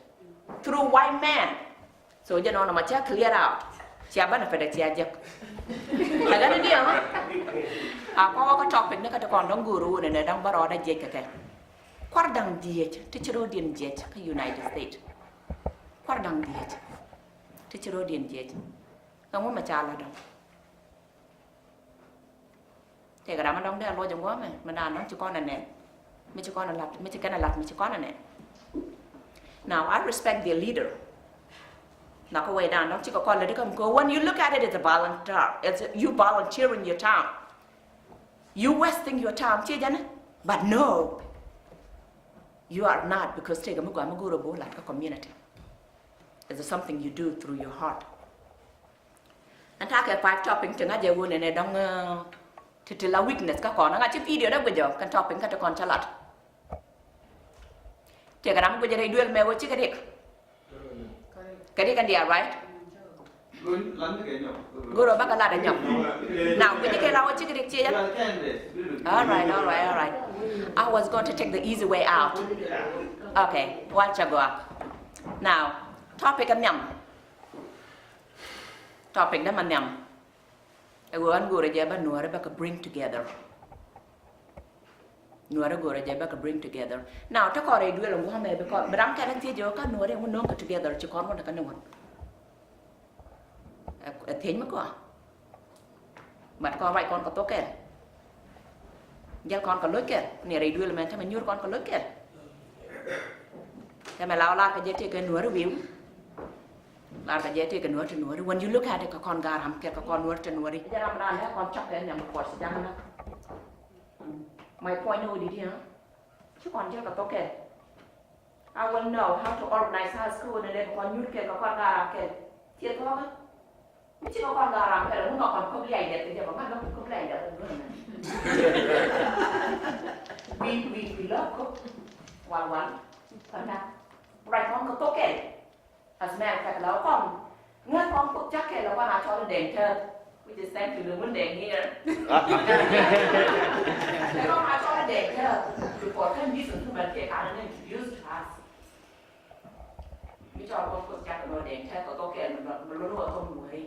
through white man. So jɛ nɔnɔ ma cia clear out. Cia benefit ɛ cia jek. Ɛ gani diɛ, huh? A kɔwä kä topic ni kä ti kɔn dɔ̱ŋ go̱o̱r wun ɛnɛ dɔ̱ŋ bä rɔɔdä jiɛc kɛ kɛ. Kuar da̱ŋ diɛc ti ci ro̱o̱diɛn jiɛc kä United States. Kuar da̱ŋ diɛc ti ci ro̱o̱diɛn jiɛc. Ɛŋu mɛ ca lat dɔ̱ŋ? Tëëkɛ ram mi dɔ̱ŋ dee a luɔc in guɔ̱mɛ mi naan dɔ̱ŋ ci kɔn ɛ nɛn. Mi ci kɔn ɛ lat, mi ci kɛn ɛ lat, mi ci kɔn ɛ nɛn. Now, I respect their leader. Na kä wee dan dɔ̱ŋ ci kɛ kɔn lät ikä mi kɛ, when you look at it, it's a volunteer. It's a, you volunteering your time. You wasting your time. Ciɛ jɛn ɛ? But no. You are not, because tëëkɛ mi gɔaa mi go̱o̱r ɛ bo̱o̱ lat kä community. It's something you do through your heart. Ɛn ta̱a̱ kɛ five topic ti ŋa̱c jɛ ɣöö nɛnɛ dɔ̱ŋ, eh, ti ti la weakness kä kɔn. Ŋa̱c ci video dee guic jɛ kɛn topic kä ti kɔn cä lat. Tiɛkɛ ram guic jɛ rɛy duel mɛ ɣöö cikɛ rik. Kɛ rik ɛn diaal, right? Go̱r ɔ bäkɛ lat ɛ nyɔk. Now guic jɛ kɛ la ɣöö cikɛ rik ciɛ jɛ. All right, all right, all right. I was going to take the easy way out. Okay, wal cɛ gɔaa. Now, topic ɛ nhiam. Topic dämɛ nhiam. Ɛ ɣöö ɣän go̱o̱rä jɛ bä nuäärä bä kɛ bring together. Nuäärä go̱o̱rä jɛ bä kɛ bring together. Now, te kɔn rɛy duel in gua̱a̱mɛ bi kɔn bi ram kɛn a thiec jɛ ɣöö kä nuäärä in wä no̱o̱ŋ kɛ together ci kɔn wä ni kä ni wän. Ɛ, ɛ thiec mi kɔn. But kɔn ruac kɔn kɛ thok kɛl. Jäl kɔn kɛ loc kɛl ni rɛy duël mɛn tämɛ nyuur kɔn kɛ loc kɛl. Tämɛ la wä lar kɛ jɛ tëëkɛ nuäri wi̱i̱. Lar kɛ jɛ tëëkɛ nuäri ti nuäri. When you look at it kɛ kɔn garam kɛl kɛ kɔn nuäri ti nuäri. Jɛ ram ran lɛ kɔn cɔk kɛ nyam kɔr ci jaŋ na. My point ni wä di̱t i̱, ci kɔn jäl kɛ thok kɛl. I will know how to organize us kä ɣöö nɛ lɛ kɛ kɔn nyuur kɛl kɛ kɔn gaat ram kɛl. Ciɛ thuɔ̱kä. Mi ci kɛ kɔn gaat ram kɛl, ŋu ma kɔn kɔp liac dɛth kɛ jɛ, kɔn ŋa̱t dɔ̱ŋ kɔp liac dɛth kɛ duɔ̱n mɛ. We, we, we love kɔp. Wal, wal. Kɔn na. Ruac kɔn kɛ thok kɛl. As a matter of fact, la kɔn ŋäth kɔn kɔp cakɛ la kɔn a cɔl Dɛŋ Tääth, which is thank you, Lemun Dɛŋ here. La kɔn a cɔl Dɛŋ Tääth, because kan this woman kɛ kan introduce to us. Mi cɔl kɔn kɔp cakɛ lɔ Dɛŋ Tääth kɛ thok kɛl mi lɔ, mi lɔ kɔn wuri.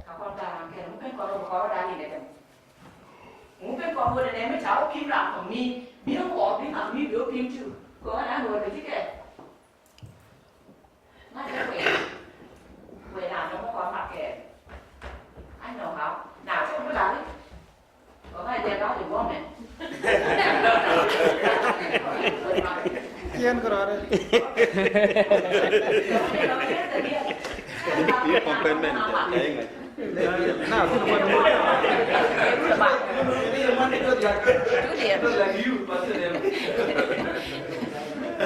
Ka kɔn ka ram kɛl, ŋu pen kɔn rɔ kɔn rɔ dani dɛ kɛn. Ŋu pen kɔn wuri nɛ mi ca wä pim ram kɔn mi, bi ŋuɔ bi ŋa mi bi wä pim tu. Kɔn an wuri kɛ ti kɛ. Ŋa̱t jɛ wee. Wee na nɔmɔ kɔn mat kɛ. I know how. Na cɛ mi lari. Kɔn ŋa̱t jɛ lari woman. Kiɛn kɛ rɔɔdɛ. Ni kɔn pɛn mɛn jɛ. Na,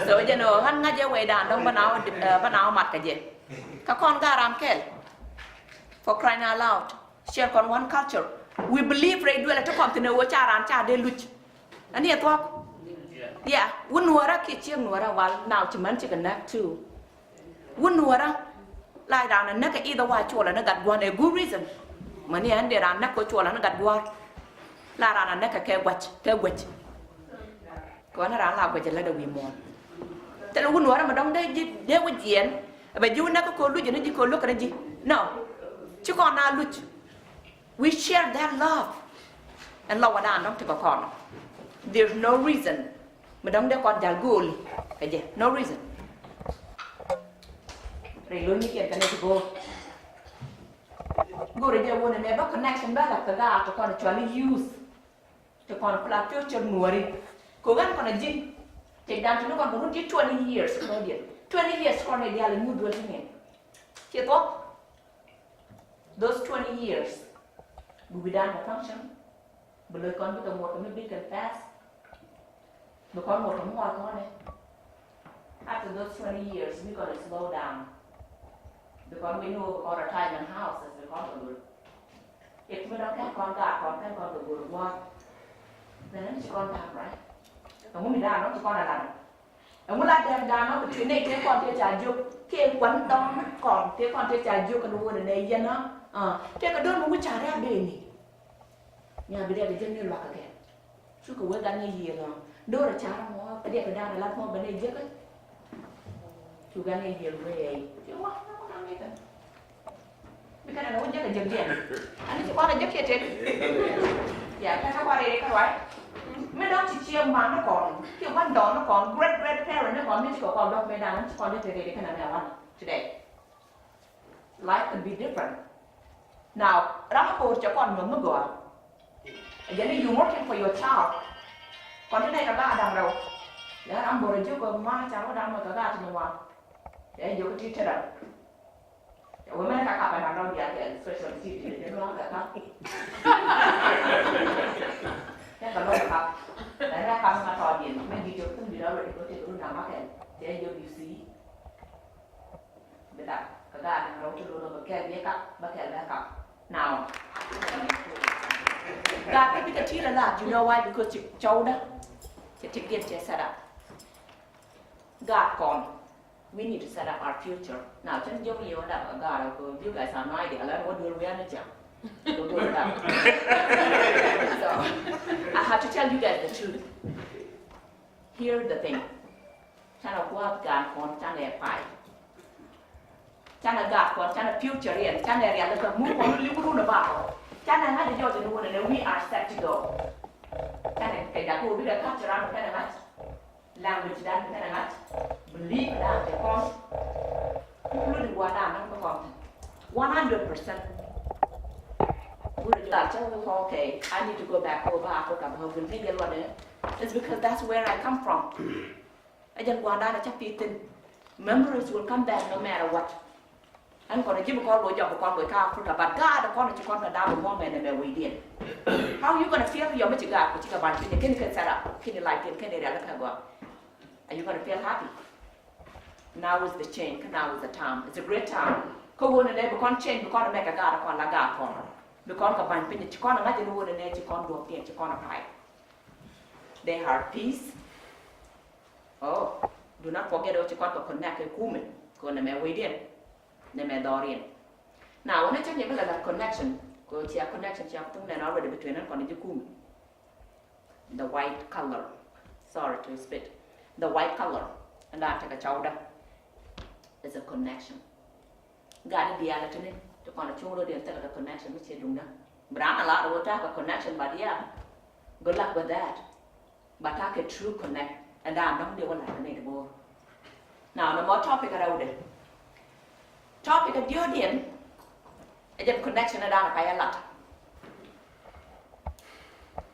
so jɛ nɔ, han ŋa̱t jɛ wee dan dɔŋ bä na wä, eh, bä na wä mat kɛ jɛ. Kä kɔn gaat ram kɛl. For crying out loud. Share kɔn one culture. We believe rɛy duël ɛ ti kɔn thi̱n ɛ ɣöö ca raan ca dee luc. Ani ɛ thuɔ̱k? Yeah. Wun nuɔrä kiɛ ciek nuɔrä wal now ci män cikɛ näk too. Wun nuɔrä la raan ɛ näk kɛ either wa cuɔlɛ ni gat gua̱n ɛ good reason. Mäni ɛn dee raan näk kɛ cuɔlɛ ni gat gua̱r. La raan ɛ näk kɛ kɛ gua̱c, kɛ gua̱c. Kɛ ɣän raan la guɛc lät ɛ wi̱i̱ muɔ̱ɔ̱n. Thilɛ wun wärä mi dɔ̱ŋ dee ji̱ dee wä jiɛɛn. Ɛ bɛ ji̱ wä näk kä ko̱ luc ni ji̱ ko̱ luäk kɛ ni ji̱. No. Ci kɔn na luc. We share that love. Ɛn lɔw wä daan dɔ̱ŋ ti kɛ kɔn. There's no reason mi dɔ̱ŋ dee kɔn jal go̱o̱l kɛ jɛ. No reason. Rɛy lo̱ny ni kiɛn kɛ nɛ ti go̱o̱l. Go̱o̱rɛ jɛ wun ɛmɛ bä connection bä la kɛ gaat ti kɔn cuali youth. Ti kɔn kula future nuɔri. Kɛ ɣän kɔn a ji̱. Tëkdan ti ni kɔn kɛ run ti twenty years kɔn diɛn. Twenty years kɔn ni dial in mut duel ti ni. Ci thuɔk. Those twenty years. Bi wi̱dan kɛ function. Bi lo̱c kɔn bikɛ ŋuɔt kɛ mi bikɛ pass. Bi kɔn ŋuɔt kɛ mi ŋuɔt kɔn ni. After those twenty years, bi kɔn slow down. Bi kɔn wi̱n ni wä bi kɔn retirement houses bi kɔn kɛ lo̱c. If mi dɔ̱ŋ kɛn kɔn gaat kɔn kɛn kɔn kɛ go̱r gua̱a̱th. Then ɛn ci kɔn ta̱a̱, right? Ɛŋu mi da̱a̱n nɔ ci kɔn a lat ɔ? Ɛŋu la dɛm da̱a̱n nɔ kɛ tui̱ nɛy tëë kɔn tëë ca jiök kɛ kuan dɔ̱ŋ kɔn tëë kɔn tëë ca jiök kɛ ni wun ɛ nɛ yɛn ɔ? Tëë kɛ do̱r mi wi̱c ca rɛ̈k dee ni. Nya bi dee kɛ jek ni luakä kɛ. Cukɛ wee gan ni yiëë lɔ. Do̱r ɛ car mɔ ɛ diɛ kɛ da̱a̱n ɛ lat mɔ bɛ nɛ jek ɛ. Cu gan ni yiëë wee ɛ. Ci wä mɔ mɔ mɔ mɔ. Bi kɛn ɛ wä jek ɛ jek diɛn. Ani ci kɔn ɛ jek kiɛ tek. Ya kɛn ɛ kɔn rɛy kɛ ruac. Mi dɔ̱ŋ ci ciɛ man ni kɔn kiɛ gua̱n dɔɔn ni kɔn great great parent ni kɔn mi ci kɛ kɔn dɔ̱k mi dan ci kɔn dee te rɛy kɛn ɛ mɛ wan today. Life could be different. Now, ram a ko̱r cɛ kɔn nyuɔ̱th mi gɔaa. Ɛ jɛn i̱ you working for your child. Kɔn ti nɛy kɛ ba da̱ŋ rɛw. Lɛ ram bor a jiök kɛ ma ca rɔ da̱ŋ mɔ kɛ gat ni wa. Cɛ jiök ti te da̱ŋ. Cɛ wee mɛn ka kap a da̱ŋ rɛw diaal kɛ special ti ti jɛ dua̱ŋ kɛ kap. Cɛ kɛ lɔ kap. Lɛ rɛ kap ma tɔɔdiɛn mɛ ji̱ jiök thi̱n bi rɔ rɔ ti kɛ ti kɛ run da̱ŋ ma kɛn. Cɛ jiök you see. Bi dak kɛ gaat ni rɛw ti lo̱n ɔ bɛ kɛl bi kap bɛ kɛl bɛ kap. Now, gaat kä bikɛ ti̱i̱t a lat, you know why? Because ci cɔwdä cɛ ti get cɛ set up. Gaat kɔn, we need to set up our future. Now, cɛn jiɔk liw a dak a gaat ɔ, you guys have no idea. Lɛn wä duel wian ni jam. Wä duel dak. So, I have to tell you guys the truth. Here's the thing. Canɛ gua̱a̱th gaan kɔn canɛ pay. Canɛ gaat kɔn canɛ future yɛn canɛ rial kɛ mur kɔn liw run a ba kɔ. Canɛ ŋa̱c jɔɔc ni wun ɛnɛ we are set to go. Canɛ kɛ jak wä bikɛ culture ran kɛnɛ ŋa̱c. Language dan kɛnɛ ŋa̱c. Believe dan kɛ kɔn. Including gua̱a̱th dan kɛ kɔn. One hundred percent. Wun a jɔɔc, okay, I need to go back over Africa. Bä wun kɛ jɛ luɔt ɛ. It's because that's where I come from. Ɛ jɛn gua̱a̱r dan ɛ cä pi̱i̱th thi̱n. Memories will come back no matter what. Ɛn kɔn ɛ ji̱ bi kɔn loc jɔk bi kɔn loc kä Africa, but gaat ɛ kɔn ɛ ci kɔn kɛ da̱a̱k bi muɔ̱ŋ ɛn ɛmɛ wecdiɛn. How you gonna feel yɔ mi ci gaat ku ci kɛ ba̱ny piny ɛ keni kɛ set up keni life diɛn keni rial kä gɔaa. Are you gonna feel happy? Now is the change, now is the time. It's a great time. Kä ɣöö nɛnɛ bi kɔn change, bi kɔn mɛk kɛ gaat kɔn la gaat kɔn. Bi kɔn kɛ ba̱ny piny, ci kɔn ŋa̱c ni ɣöö nɛnɛ ci kɔn duɔ̱p diɛn, ci kɔn a pay. They have peace. Oh, do not forget ɣöö ci kɔn kɛ connect kɛ kumɛ. Kɛ ɣöö nɛmɛ wecdiɛn, nɛmɛ dhɔriɛn. Now, when I tell you about that connection, kɛ ɣöö cia connection, cia kutuŋ nɛn already between ɛn kɔn ji̱ kumɛ. The white color. Sorry to spit. The white color. And that take a chowder. It's a connection. Gat i̱ diaal ɛ tini ti kɔn a cuŋ rot in thilɛ kɛ connection mi ciɛ duŋdä. Bi raan a lar wä ta̱a̱ kɛ connection, but yeah, good luck with that. But ta̱a̱ kɛ true connect, ɛn daan dɔ̱ŋ diɛ wä lat kɛ nɛy ti bo̱o̱r. Now, nɔmɔ topic a rɛwdɛ. Topic a diɔ̱ɔ̱diɛn ɛ jɛn connection ɛ daan a pay a lat.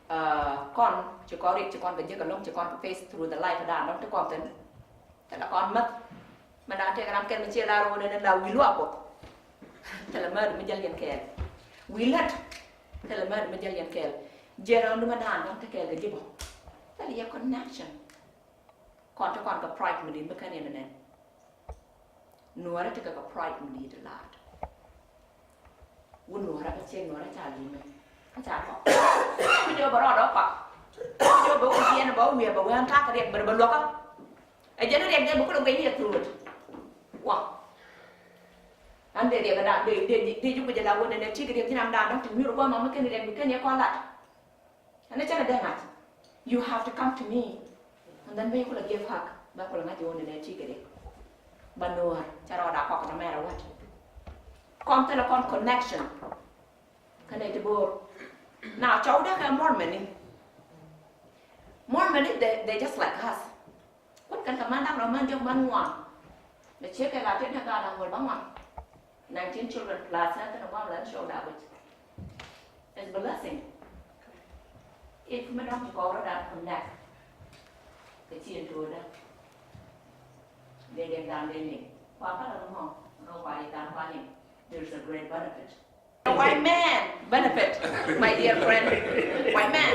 Uh, kɔn ci kɔn riɛk, ci kɔn kɛ jiäk ɛlɔ̱ŋ, ci kɔn kɛ face through the life ɛ daan dɔ̱ŋ ti kɔn thi̱n. Thilɛ kɔn mäth. Mɛ na tëëk ram kɛl mi ciɛ lar wä nɛn la wi̱i̱ luaak Kuɔth. Thilɛ määri mi jäl yɛn kɛɛl. Wi̱i̱ lät. Thilɛ määri mi jäl yɛn kɛɛl. Jiɛn rɔɔdu mɛ daan dɔ̱ŋ te kɛɛl kɛ ji̱ bä. Thilɛ yɛ connection. Kɔn te kɔn kɛ pride mi di̱i̱t mi kän yɛn nɛn. Nuɔrä tekɛ kɛ pride mi di̱i̱t laat. Wun nuɔrä kä ciek nuɔrä ca li̱mɛ. Kä ca kɔk. Ku jɛ bɛ rɔɔdɛ kɔk. Ku jɛ bɛ wun jiɛn bɛ wiɛ bɛ wee ta̱a̱ kɛ riɛk bɛ bɛ luɔkä. Ɛ jɛn riɛk jɛ bɛ kulɛ guic ni ɛ throat. Wa. An dee riɛk ɛ da̱a̱ dee dee dee juk bɛ jɛ la wun ɛn ɛ ti̱i̱ kɛ riɛk ji̱n am da̱a̱ dɔ̱ŋ ti nyuur gua̱a̱m am mi kɛn riɛk bi kɛn yɛ kɔn lat. Ɛn ɛ cɛn ɛ dee ŋa̱c. You have to come to me. And then bɛ kulɛ give hug. Bɛ kulɛ ŋa̱c ɣöö nɛnɛ ti̱i̱ kɛ dee. Ba nuɔ̱ɔ̱r cɛ rɔɔda kɔk no matter what. Kɔn thilɛ kɔn connection. Kä nɛy ti bo̱o̱r. Now, cɔwdɛ kɛ Mormon ni. Mormon ni, they, they just like us. Kun kɛn kɛ man da̱ŋ rɔ man diɔ̱k man ŋuan. Mɛ ciek kɛ la tëë dee gaat da̱ŋ wäl ba ŋuan. Nineteen children plus, nothing about that show that which is blessing. If mi dɔ̱ŋ ti kɔɔr dan connect kɛ cien tuɔɔdä. Dee dee dan dee ni. Kua kä la mɔ, nɔ kua yi dan kua ni. There's a great benefit. A white man benefit, my dear friend. White man.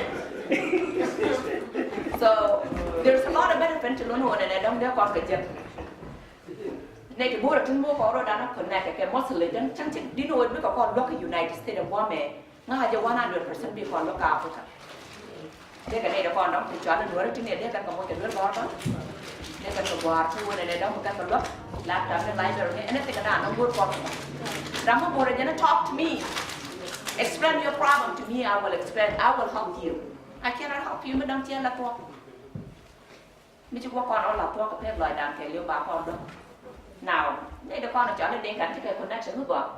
So, there's a lot of benefit to learn when I don't get caught with you. Nɛy ti bo̱o̱r a tin bo̱o̱r kɔn rɔ dan a connect kɛ mostly dan cäŋ ti din wä bikɛ kɔn luäk kä United States of Guam ɛ. Ŋa̱ jɛ one hundred percent bi kɔn luäk kä Africa. Dee kɛ nɛy dee kɔn dɔ̱ŋ ti cual in duɔ̱ri ti nɛy dee kɛn kɛ moc kɛ duel kɔn dɔ̱ŋ. Dee kɛn kɛ gua̱a̱r ti wä nɛy dee dɔ̱ŋ bi kɛn kɛ luäk. Laptop ni library ni anything dan dɔ̱ŋ go̱o̱r kɔn. Ram mi bo̱o̱r a jɛn a talk to me. Explain your problem to me, I will explain, I will help you. I cannot help you mi dɔ̱ŋ ciɛ la tuɔk. Mi ci wä kɔn ɔ la thuɔk kɛ pek lɔcdan kɛ liw ba kɔn dɔ̱ŋ. Now, nɛy dee kɔn cɔl in Dinka ti kɛ connection mi gɔaa.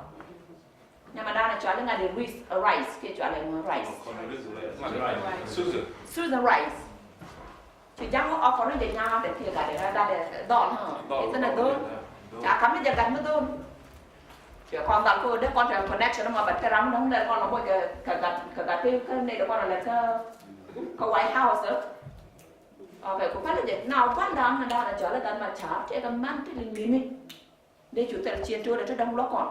Nɛmɛ dan cɔl in ŋa̱t in Ruiz, rice, kiɛ cɔl in ŋa̱t rice. Susan. Susan Rice. Ci ja̱ŋ ɔ kɔn in jɛ nyaam dee kiɛ gat in gat in dhɔl, huh? Dhɔl. Ithin a dhɔl. Ca kam in jɛ gat mi dhɔl. Ci kɔn dhal ko dee kɔn tɛ connection mɔ, but kɛ ram dɔ̱ŋ lɛ kɔn lɔ moc kɛ gat, kɛ gat kɛ nɛy dee kɔn lɛ kɛ White House, eh? Okay, ku pälɛ jɛ. Now, gua̱ndan mi da̱a̱n a cɔal i̱ Gat Macar, tëëkɛ man ti li̱ŋ li̱mi. Dee cu thil ciën to̱o̱dɛ ti däŋ luɔ̱k kɔn.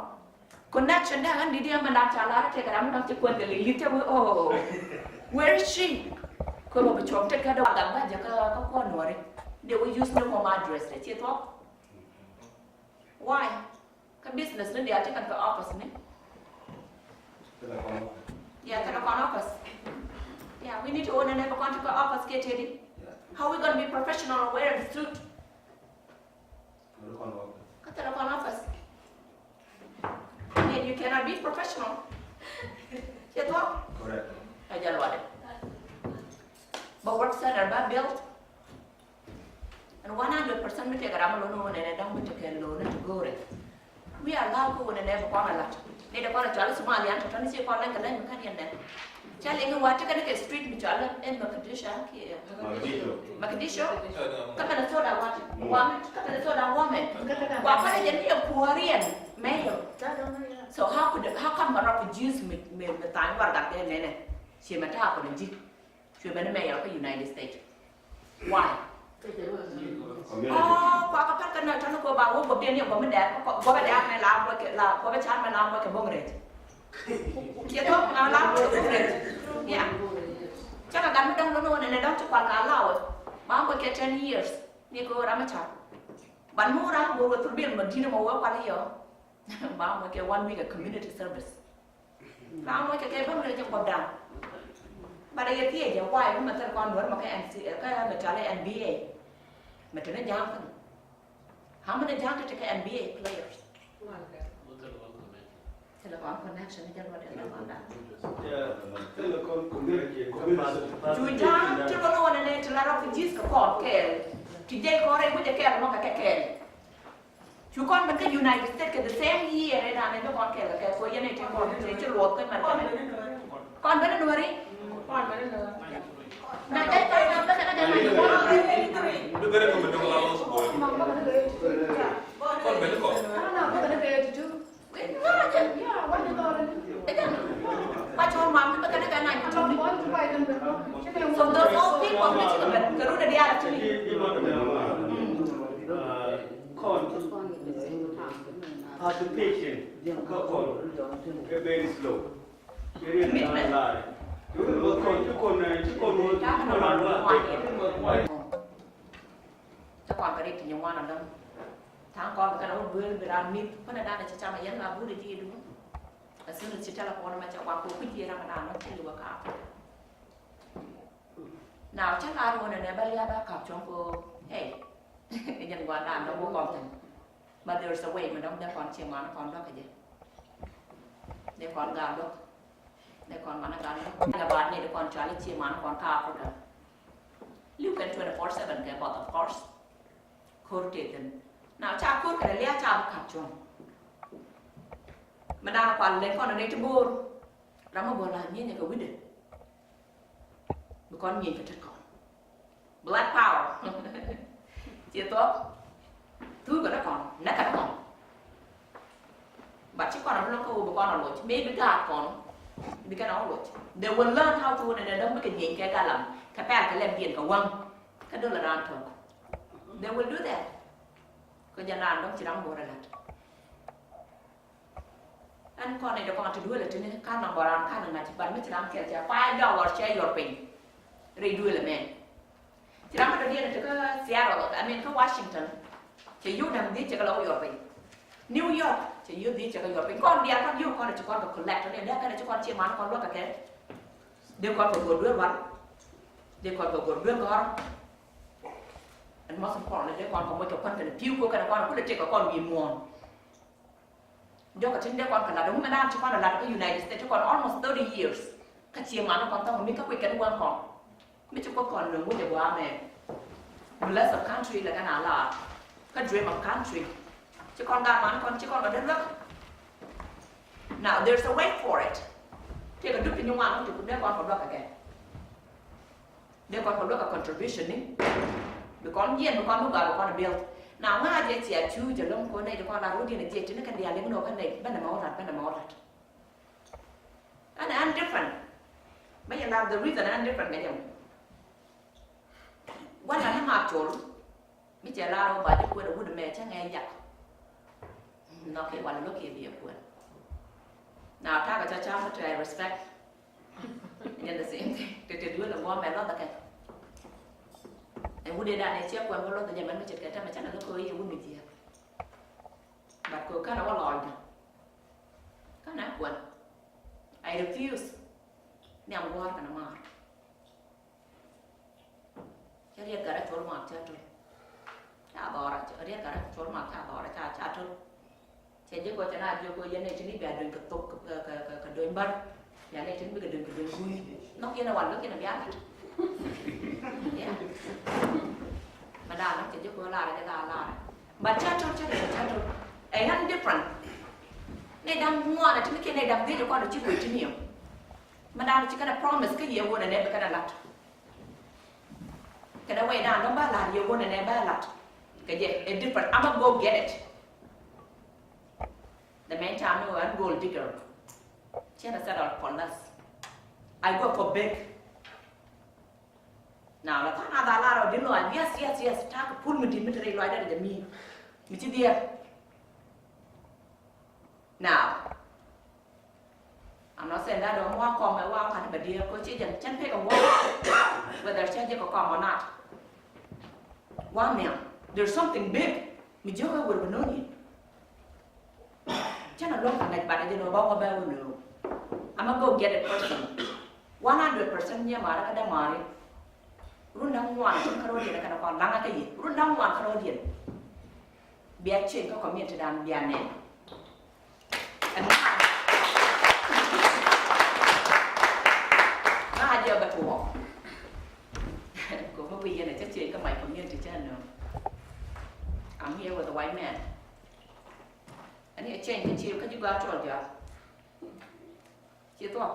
Connection dee ɣän di̱t diɛ mi da̱a̱n ca lar tëëkɛ ram mi da̱a̱n ci kuɛn kɛ li̱ŋ li̱t cä wee, oh. Where is she? Kɛ bä bi cuɔ̱ŋ tet kä dee wa gat bä jɛ kä, kä kuɔn nuɔri. Dee wee use ni home address dee ci thuɔ̱k. Why? Kä business ni diaal ti kɛn kä office ni. Yeah, kɛn kɔn office. Yeah, we need to own an ever kɔn ti kä office kɛ tedi. How we gonna be professional or wearing suit? Kä thilɛ kɔn office. Yeah, you cannot be professional. Cɛ thuɔ̱k? Correct. Ɛ jɛ luɔtdɛ. Bä work center bä build. And one hundred percent mi tëëkɛ ram mi lo̱n wä nɛnɛ dɔ̱ŋ mi tëëkɛ lo̱n ti go̱o̱rɛ. Wi̱i̱ a la̱a̱k kä wä nɛnɛ bi kɔn a la̱t. Ni dee kɔn a cɔal i̱ Somalian tɔ̱tɔ̱ ni ci kɔn lɛn kɛ lɛn mi kä riɛn nɛn. Ca liŋ i̱ wa tekɛ ni kɛ street mi cɔal i̱ Mogadishu kiɛ Mogadishu. Mogadishu. Kä Minnesota wa ti. Wa mi kä Minnesota wa mɛ. Wa kɔn a jɛ ni ɛ kuɔɔriɛn mɛ yɔ. So how could, how come refugees mi, mi, mi tha̱a̱ŋ warɛgak dee nɛnɛ? Ci mɛ ta̱a̱ kɔn a ji̱. Cuɛ ben ni mɛ yɔl kä United States. Why? Community. Oh, kua kä pɛr kä nɛ tɔn ko ba wä guɔp diɛn yɛ guɔp mi dɛr, guɔp mi dɛr mɛ la guɔp kɛ, la guɔp mi car mɛ la guɔp kɛ boŋ rɛt. Yɛ tɔ ma la guɔp kɛ boŋ rɛt. Yeah. Cɛ ka gat mi dɔŋ lo̱n wä nɛ nɛ dɔŋ ci kual ka la wä. Ma guɔp kɛ ten years. Ni ko ram a car. Ban mu ram bor wä thur bil ma dina ma wä kwal yɔ. Ba mo kɛ one week a community service. Ram mo kɛ kɛ bä mi kɛ guap dan. Ba da yɛ thiɛ jɛ why ma thar kɔn wär ma kɛ N C A, kɛ ma cɔal N B A. Ma tene jang thun. How many jang te kɛ N B A players? Telecom connection ni jɛ luɔt ɛn lɔkɔn dan. Telecom connection. Cu jang te luɔt ni wä nɛ nɛ te la refugees kɛ kɔn kɛɛl. Ti jɛ kɔn rɛy wä jɛ kɛɛl mɔ kɛ kɛ kɛɛl. Cu kɔn ben kä United States kɛ the same year ɛ dan ɛ bɛ kɔn kɛɛl kɛ kɛ kɔ yɛn ɛ ti kɔn ti ci luɔt kɛ mɛr kɛ mɛ. Kɔn ben ɛ nuɔri. Kɔn ben ɛ nuɔri. Na jɛ kɔn ben ɛ nuɔri. Kɔn ben ɛ kɔn. So those old people ni cikɛ ben kɛ run a diaal ti ni. Kɔn participation kä kɔn kɛ very slow. Commitment. Kɔn ci kɔn ci kɔn. Te kɔn kɛ rik ti nyin wan a däm. Tha̱a̱ŋ kɔn kɛn a wä duel bi ram mith kuäär dan a ci cam a yɛn la buri di du. A soon as ci telephone ma cɛ wa ko kui̱ di ram a dan a ci wä ka. Now cɛ la ruɔn a nɛ bä liab a kap cuɔ̱ŋ ko hey. Inyɛn gua̱n dan dɔ̱ŋ wä kɔn thi̱n. But there is a way mi dɔ̱ŋ dee kɔn ci ŋuan kɔn dɔ̱k kɛ jɛ. Dee kɔn gaa dɔ̱k. Dee kɔn ŋuan gaa dɔ̱k. Gaa bar ni dee kɔn cuali ci ŋuan kɔn ka Africa. Li̱w kɛn twenty four seven kɛ bɔth of course. Ko̱r tëë thi̱n. Now ca ko̱r kɛn a lia̱a̱ ca bi kap cuɔ̱ŋ. Mi dan kual leny kɔn a nɛy ti bo̱o̱r. Ram mi bo̱o̱r la nyieny kɛ wi̱dɛ. Bi kɔn nyieny kɛ tet kɔn. Black power. Ciɛ thuɔ̱k. Thuk kɛ ni kɔn, näk kɛ ni kɔn. But ci kɔn a bi lo̱k kä ɣöö bi kɔn a loc. Maybe gaat kɔn bi kɛn a wä loc. They will learn how to wä nɛnɛ dɔ̱ŋ bikɛ nyieny kɛ galam kɛ pɛl kɛ lɛm diɛn kɛ wäŋ. Kä dol a raan tɔ̱k. They will do that. Kä jɛn raan dɔ̱ŋ ci ram bo̱o̱r a la̱t. Ɛn kɔn i̱ dee kɔn ti duël ɛ tini ka nɔmbɔ ran ka ni ŋa̱c ban mi ci ram kɛl cɛ five dollar cɛ yɔr piny. Rɛy duël ɛmɛ. Ci ram mi dɔ̱diɛn ɛ ti kä Seattle, I mean kä Washington. Cɛ yio̱w da̱ŋ dhiec cɛ kɛ lɔ yɔr piny. New York cɛ yio̱w dhiec cɛ kɛ yɔr piny. Kɔn diaal kɔn yio̱w kɔn ɛ ci kɔn kɛ collect ni dee kɛn ɛ ci kɔn ci man kɔn luäk kɛ kɛ. Dee kɔn kɛ go̱r duël wal. Dee kɔn kɛ go̱r duël gɔ̱r. And most important dee kɔn kɛ moc kɛ kɔn kɛn pi̱w ko kɛn kɔn kulɛ tëk kɛ kɔn wi̱i̱ muɔ̱ɔ̱n. Jɔkɛ tin dee kɔn kɛ lat, ŋu mɛ naan ci kɔn ɛ lat kä United States ci kɔn almost thirty years. Kä cie man kɔn thɔŋ mi kä kui̱ kɛn wän kɔn. Mi ci kuoth kɔn nöŋ wi̱cɛ gua̱a̱ mɛ. Bless a country lɛ kɛn a lar. Kä dream a country. Ci kɔn gaat man kɔn ci kɔn kɛ dee luäk. Now there's a way for it. Tëëkɛ dup ti nyin wan kä tuk dee kɔn kɛ luäk kɛ kɛ. Dee kɔn kɛ luäk a contribution ni. Bi kɔn jiɛn bi kɔn mi gɔaa bi kɔn build. Na ŋa̱c jɛ cia cu jɛ lo̱ŋ kɔn nɛy ti kɔn lar wä diɛn a jiɛc ti ni kɛn diaal liŋ ni wä kɛn nɛy bändɛ mɛ wä lat bändɛ mɛ wä lat. Ɛn ɛn different. Bä yɛ lar the reason ɛn different kɛ jɛ mɔ. Gua̱n lat ni ma col. Mi cɛ lar wä ba ji̱ kuɛn a wut mɛ cä ŋɛ yak. Nɔk kɛ wal lo̱k kɛ bi a kuɛn. Na ta̱a̱ kɛ ca ca mi tɛ respect. Nyɛ the same thing. Tɛ tɛ duel a guɔ mɛ lɔth kɛ. Ɛn wut ɛ dan ɛ ciɛ kuɛn wä lɔth nyɛ mɛn mi cɛ kɛ tɛmɛ cä nɛ lo̱k kɛ wä yɛ wut mi jiɛ. But kɛ kɛn a wä lɔl jɛ. Kɛn a kuɛn. I refuse. Ni am guɔr kɛn a mar. Cä riet gat a col mak cä tol. Ca dhɔra, cä riet gat a col mak ca dhɔra ca ca tol. Cɛ ji̱ kɔ cɛ na ji̱ kɔ yɛn nɛ tini bia duny kɛ thok kɛ kɛ kɛ duny bar. Yɛn nɛ tini bikɛ duny kɛ duny guy. Nhɔk yɛn a wal nhɔk yɛn a bia lat. Yeah. Ma daa nhɔk cɛ ji̱ kɔ lar a jɛ daa lar. But cä tol cä tol cä tol. Ɛ ɣän different. Nɛ da̱ŋ ŋuan a tini kiɛ nɛ da̱ŋ dhiec a kɔn a ci kuɛ tini yɛ. Ma daa ci kɛn a promise kä yɛ wun a nɛ bi kɛn a lat. Kɛn a wee dan dɔ̱ŋ ba lat yɛ wun ɛnɛ ba lat. Kɛ jɛ a different. I'm a go get it. The main time ni wee an gold digger. Cɛ na settle for less. I go for big. Now la tha̱a̱ŋ a dha lar ɔ di lɔac yes yes yes ta̱a̱ kɛ pul mi di̱t mi te rɛy lɔac dɛ rɛ jɛ mi mi ci dhier. Now I'm not saying that dɔ̱ŋ wa kɔm ɛ wa ŋa̱t bɛ diɛ ko ci jɛn cɛn pek ɛ wä whether cɛ jɛ kɛ kɔm or not. One thing, there's something big. Mi jiök ɛ wër bi no̱o̱ŋ yɛ. Cä na luɔ̱ŋ kɛ ŋa̱c banɛ jɛ ni wä ba wä bɛ wä nöö. I'm a go get it person. One hundred percent nyɛ maarä kä dämaari. Run da̱ŋ ŋuan kärɔ̱diɛn kɛnɛ kɔn laŋä kä yɛ. Run da̱ŋ ŋuan kärɔ̱diɛn. Bia change kä community dan bia nɛn. Ɛn ŋa̱, ŋa̱ jɛ bɛ tuɔɔk. Kɛ mi wi̱i̱ yɛn ɛ cä change kä my community cä nöö. I'm here with a white man. Ɛn yɛ change kä ci kä ji̱ gɔaa tuɔl jɔak. Ci thuɔk.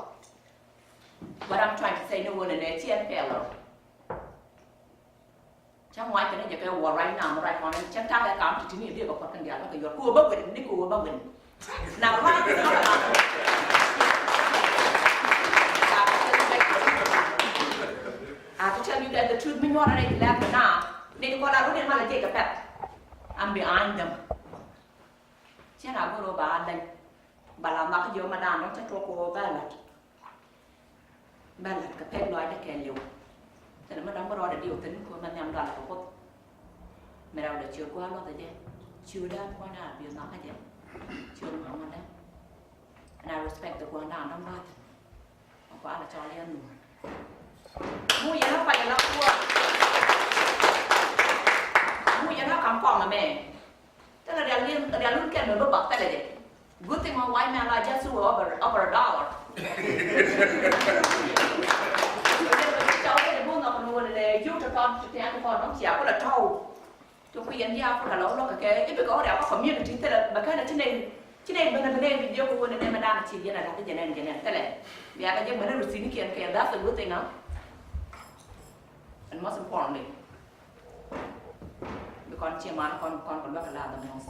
What I'm trying to say ni wun ɛnɛ ci ɛn pɛl ɔ. Cä ŋuac kɛn jɛ kɛ wä right now, right on. Cä ta̱a̱ kɛ kam ti̱ti̱ ni dee kɛ kuɔth kɛn diaal bä kɛ yuɔr. Kɛ wä bä win ni kɛ wä bä win. Now right now, I have to tell you guys the truth. Mi nyuɔrɛ ni lɛp na ni kɔla runi ma la jɛ kɛ pɛt. I'm behind them. Cä na goro ba lɛny. Ba la mak jɛ ma dan dɔ̱ŋ cä tuɔk kɛ wä bä lɛt. Bɛ la̱t kɛ pek lɔaacdä kɛɛliw. Thilɛ mi dɔ̱ŋ bi rɔɔdɛ diw thi̱n kɛ mi nhiam dɔalɛ kɛ Kuoth. Mi rɛwdɛ ciöt gua̱a̱r luɔthɛ jɛ. Ciötdä kua̱n a biöth nakä jɛ. Ciöt ma̱a̱ mädä. And I respect the gua̱a̱r dan dɔ̱ŋ la̱th. Ɔ kualɛ cɔl yɛn nuɔ̱ɔ̱r. Mu yɛn a kualɛ la kuɔɔr. Mu yɛn a kam kɔm ɛmɛ. Thilɛ rial ni, rial wun kɛn mɛ bä bak thilɛ jɛ. Good thing on white man la just over, over a dollar. Cɔw kɛ ni bun nɔk ni wun ni yuk ti kɔn ti tian ti kɔn nɔk cia kulɛ tɔw. Ti ku yɛn di Africa lɔ lɔ kɛ kɛ ibi kɛ ɔrɛ kɔ community thilɛ bɛ kɛn ti nɛy ti nɛy bɛ nɛ bɛ nɛ bi jɛ ku wun ni nɛ mɛ dan ci jɛ nɛ la ti jɛ nɛ jɛ nɛ thilɛ. Bia kɛ jɛ mɛ ni rusi ni kiɛn kɛ, that's a good thing, huh? And most importantly, bi kɔn cie man kɔn kɔn kɔ luäk la the most.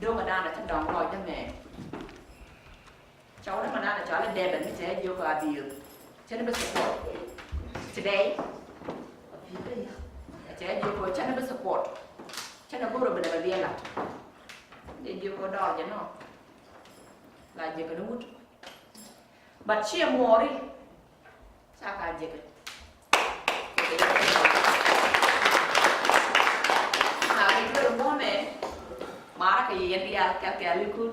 Do̱ŋ a dan a cä dɔŋ lɔc dämɛ. Cɔw ni ma dan a cɔal a dɛbɛ mi cɛ jiök a biöth. Cä ni bi support. Today. Cɛ jiök cä ni bi support. Cä ni goro bi dɛbɛ bi a lat. Dee jiök dɔɔr jɛ nɔ. La jiök ni wut. But cie muɔɔri. Ca ka jek. Na kɛ juɛr muɔmɛ. Mara kɛ yɛn diaal kɛl kɛl ikun.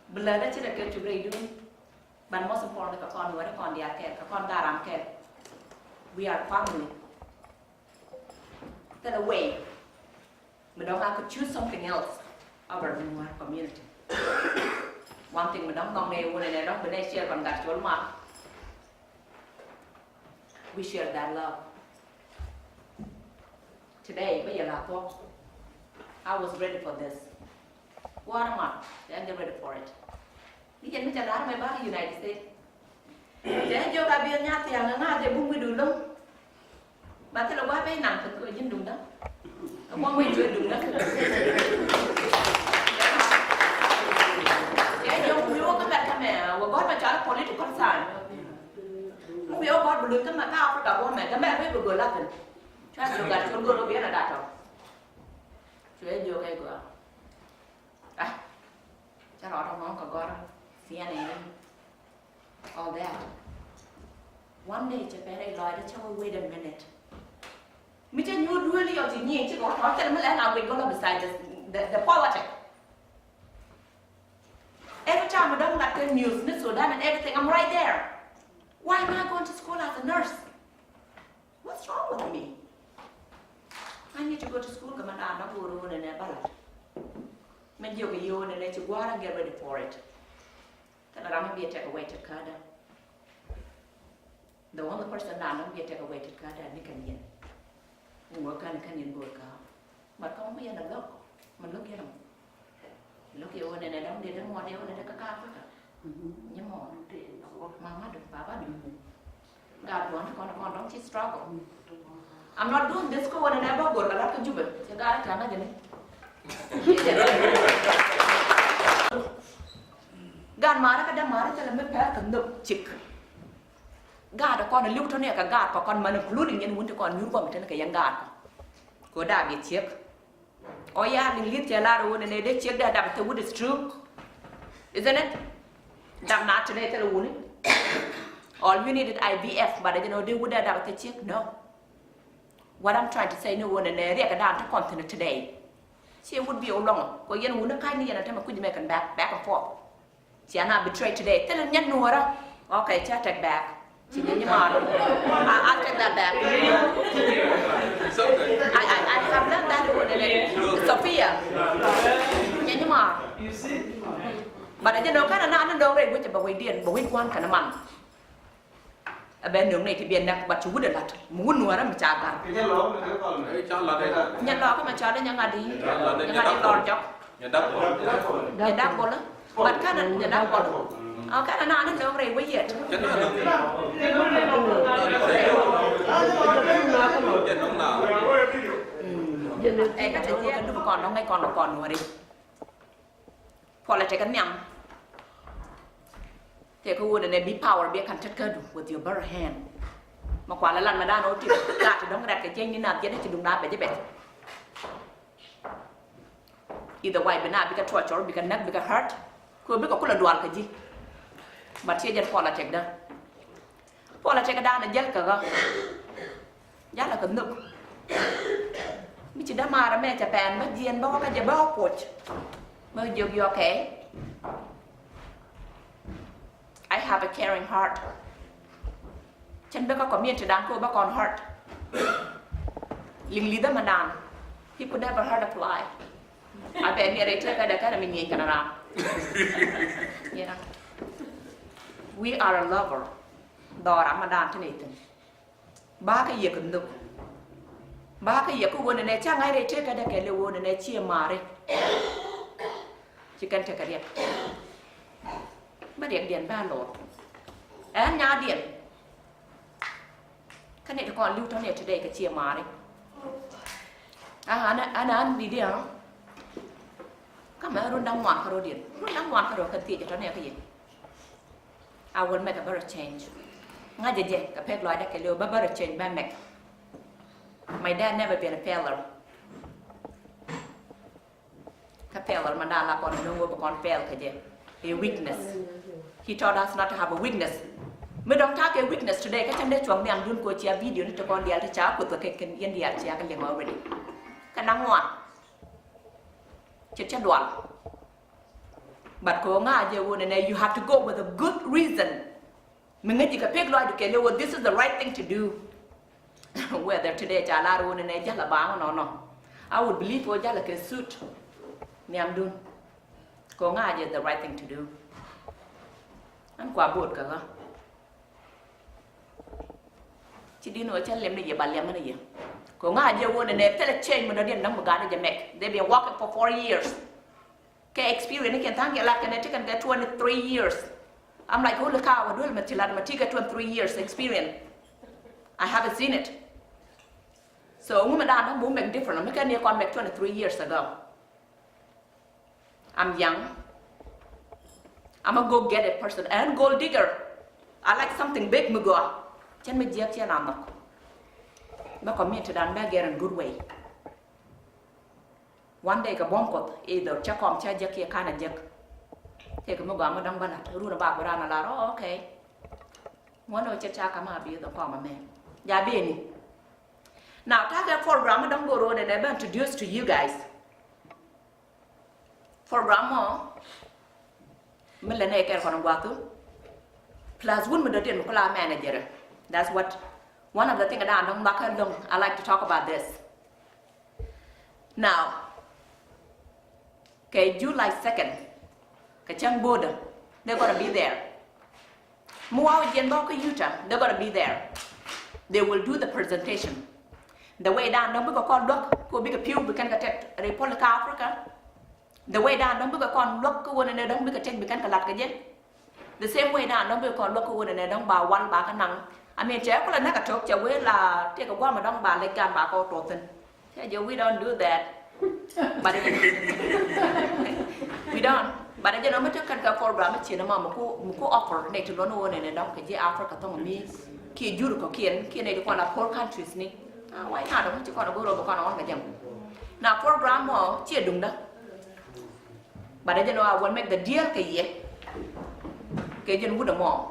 Bi lɛ dɛ ci dɛ kɛ cuk rɛy dun. But most important kɛ kɔn wɛrɛ kɔn diaal kɛl kɛ kɔn garam kɛl. We are family. Thilɛ way mi dɔ̱ŋ I could choose something else over Nuer community. One thing mi dɔ̱ŋ nɔŋ nɛ wunɛ nɛ dɔ̱ŋ bi nɛ share kɔn gat col ma. We share that love. Today bä yɛ la thuɔk. I was ready for this. Gua̱a̱r ma, I get ready for it. Ni jɛn mi ca lar mɛ ba United States. Cɛ jiök a biɛ nya thiaŋ ŋa dee bum wi̱du lo̱ŋ. Ba thilɛ gua̱a̱r ben naŋ peth kɛ ji̱n duŋdä. Kä buɔ̱m wi̱c cuɛ duŋdä. Cɛ jiök wi̱i̱ wä kä mɛr kä mɛ wä gɔ̱r mɛ cɔal political science. Wi̱i̱ wä gɔ̱r bi luny kä mɛ kä Africa buɔ̱m mɛ kä mɛr wi̱i̱ bi göl a thin. Cuɛ jiök gat cuɛ göl wä biɛn a dat tɔ. Cuɛ jiök ɛ gɔaa. Ah. Cä rɔɔdä ŋɔ̱ɔ̱ŋ kɛ gɔ̱rä C N N, all that. One day cɛ pɛn rɛy lɔcdä cä wee, wait a minute. Mi cä nyuur duel iɔ ti nyiŋ cikɛ wä tɔ̱ thilɛ mi lɛn a wec gɔlä beside the, the, the politic. Every time mi dɔ̱ŋ lat kɛ news ni Sudan and everything, I'm right there. Why am I going to school as a nurse? What's wrong with me? I need to go to school. Kɛ mɛ naan na go̱o̱r wunɛ nɛ balat. Mɛ jiök i̱ yio̱o̱nɛ nɛ ci gua̱a̱r and get ready for it. Thilɛ ram mi bi a take away tet kädä. The only person naan na bi a take away tet kädä ni kɛn yɛn. Ŋuɔ kɛn kɛn yɛn go̱o̱r kä. Mat kä mɔ yɛn a lo̱k. Mɛ lo̱k yɛn a mɔ. Lo̱k yɛ wä nɛnɛ dɔ̱ŋ dee dee mɔ dee wä nɛnɛ kä kä Africa. Nyɛ mɔ. Mama du, baba du. Gaat duɔ̱n kɔn kɔn dɔ̱ŋ ci struggle. I'm not doing this kä wä nɛnɛ bä go̱r kɛ lat kä Jubɛ. Cɛ gaat kɛ na jɛ ni. Gaat marä kä dee marä thilɛ mi pɛr kɛ nhök cik. Gaat kɔn li̱w tɔ̱ ni kɛ gaat kɔ kɔn man including yɛn wun ti kɔn nyur kɔn mi tɛn kɛ yɛn gaat kɔ. Kɛ wä daa bi ciek. Ɔ ya liŋ li̱th cɛ lar wun nɛ dee ciek dee dap thɛ wut is true. Isn't it? Dap na tɛn thilɛ wuni. All you need is I V F, but I didn't know dee wut dee dap thɛ ciek. No. What I'm trying to say ni ɣöö nɛnɛ riɛk ɛ daan ti kɔn thi̱n today. Ci would be ɔ lɔŋ kɔ yɛn wun ni ka̱ny ni yɛn a tämɛ kui̱c mɛ kɛn back, back and forth. Ci ana betray today. Thilɛ nyɛn nuɔrä. Okay, ci a take back. Ci nyɛ nyi maar. I, I'll take that back. It's okay. I, I, I have learned that one. Sophia. Nyɛ nyi maar. But I didn't know, kinda na ni dɔ̱ŋ rɛy wec bɛ wec diɛn, bɛ wec kuan kɛn man. A bɛ nöŋ nɛy ti biɛ näk, but ci wut ɛ la̱t mi wut nuɔ̱ɔ̱rä mi ca ga̱r. Nyɛ lɔkä mɛ cɔal i̱ nyɛ ŋa̱t i̱ nyɛ ŋa̱t i̱ lɔr jɔk. Nyɛ dak bol. But kɛn nyɛ dak bol. Ɔ kɛn na ni nöŋ rɛy wec yɛt. Ɛ kä te jiɛ duk kɔn dɔ̱ŋ ŋäc kɔn kɔn nuɔ̱ɔ̱ri. Politic ɛ nhiam. Tëë kä ɣöö nɛnɛ bi power bi ɛ ka̱n tet kädu with your bare hand. Mɛ kualɛ lan mɛ dan ɣöö ti gat ti dɔ̱ŋ rɛk kɛ jiɛcni na jiɛt ni ci duŋ na bɛc bɛc. Either way bi na bikɛ torture, bikɛ näk, bikɛ hurt. Kɛ ɣöö bikɛ kulɛ dual kɛ ji̱. But ciɛ jɛn politic dä. Politic dan a jäl kä ɣä. Jalä kä nhök. Mi ci dämaar mɛ cɛ pɛn bä jiɛn bä wä kä jɛ bä wä puɔc. Bä jiök yɔ kɛ. I have a caring heart. Cɛn bä kä community dan kɛ bä kɔn hurt. Liŋ lidhä mɛ dan. He could never hurt a fly. A bɛ miɛt rɛy tëkä dɛ kɛn a mi nyieny kɛn a ram. Yeah. We are a lover. Dhɔra ma dan tin ithin. Ba ka yek ndok. Ba ka yek ko wone ne cha ngai re te ka da kele wone ne chie mare. Chi kan te ka riek. Ba riek dien ba lor. Ɛn nya dien. Ka ne te kɔn liu tɔ ne today ka chie mare. Aha, ana, ana an video. Ka ma run dang wan ka ro dien. Run dang wan ka ro ka tie tɔ ne ka yen. I will make a better change. Ŋa̱cä jɛ kɛ pek lɔcdä kɛ liw bä better change bä make. My dad never been a failure. Kä failure ma dan la kɔn ni ŋuɔ̱p kɔn fail kɛ jɛ. A weakness. He taught us not to have a weakness. Mi dɔ̱ŋ ta̱a̱ kɛ weakness today kä cäŋ dee cuɔ̱ŋ nhiam dun ko cia video ni ti kɔn diaal ti ca kuoth kɛ kɛ kɛn yɛn diaal cia kɛ liŋ already. Kä na ŋuan. Cɛ cɛ dual. But ko ŋa jɛ wun nɛ, you have to go with a good reason. Mi ŋäc ji̱ kɛ pek lɔcdu kɛ lɛ wun, this is the right thing to do. Whether today ca lar wun nɛ jala baŋ nɔ nɔ, I would believe wun jala kɛ suit. Nhiam dun. Ko ŋa jɛ the right thing to do. An kua bot kä ɣä. Ci din wä cä lem ni yɛ ba lem ni yɛ. Ko ŋa jɛ wun nɛ thilɛ change mi dɔ diɛn däŋ mi gat ni jɛ mɛk. They been working for four years. Kɛ experience ni kɛn tha̱a̱ŋ kɛ lat kɛn ɛ ti kɛn kɛ twenty three years. I'm like, holy cow, a duel ma ti lat ma ti kɛ twenty three years experience. I haven't seen it. So ŋu mi dan däŋ bu make different mi kɛn ni kɔn make twenty three years ago. I'm young. I'm a go get it person and gold digger. I like something big mi gɔaa. Cɛn mi jiɛk cɛn a nhɔk. Bä community dan bä gɛr in good way. One day kɛ buɔ̱m Kuɔth either cä kɔm cä jek kiɛ kanɛ jek. Tëëkɛ mi gɔaa mi dɔ̱ŋ bä la̱t run a bak bi raan a lar, oh, okay. Ŋuɔ̱n ɔ cɛ ca kama bi dhɔ kɔm amɛ. Ja beni. Now ta̱a̱ kɛ program mi dɔ̱ŋ go̱o̱r ɣöö nɛ nɛ bä introduce to you guys. Program mɔ mi lɛ nɛ kɛr kɔn gua̱thu. Plus wun mi dɔ̱diɛn mi kula manager. That's what one of the thing dan dɔ̱ŋ dhak kä lo̱ŋ. I like to talk about this. Now kɛ July second kɛ cäŋ border, they're gonna be there. Mi waw jiɛn bä kä Utah, they're gonna be there. They will do the presentation. The way dan dɔ̱ŋ bikɛ kɔn luäk ko bikɛ piw bi kɛn kɛ tet Republic Africa. The way dan dɔ̱ŋ bikɛ kɔn luäk ko wun nɛ dɔ̱ŋ bikɛ tet bi kɛn kɛ lat kɛ jɛ. The same way dan dɔ̱ŋ bikɛ kɔn luäk ko wun nɛ dɔ̱ŋ ba wal ba kɛ naŋ. I mean cɛ kulɛ näk a tok cɛ wee la tëëkɛ guam dɔ̱ŋ ba lec gan ba kɔ tothin. Cɛ jɛ, we don't do that. But it, we don't. But jɛ nɔ mi te kɛn kɛ program mi cin ma mi ku, mi ku offer nɛ ti lon wun nɛ dɔ̱ŋ kɛ ji̱ Africa thɔŋ mi kiɛ jur kɔ kiɛn kiɛ nɛ ti kɔn la poor countries ni. Ah, why not? Mi ci kɔn a go̱r ɔ bi kɔn a ɣɔn kɛ jɛ. Na program mɔ ciɛ duŋdä. But jɛ nɔ I will make the deal kɛ yɛ. Kɛ jɛn wut ɛmɔ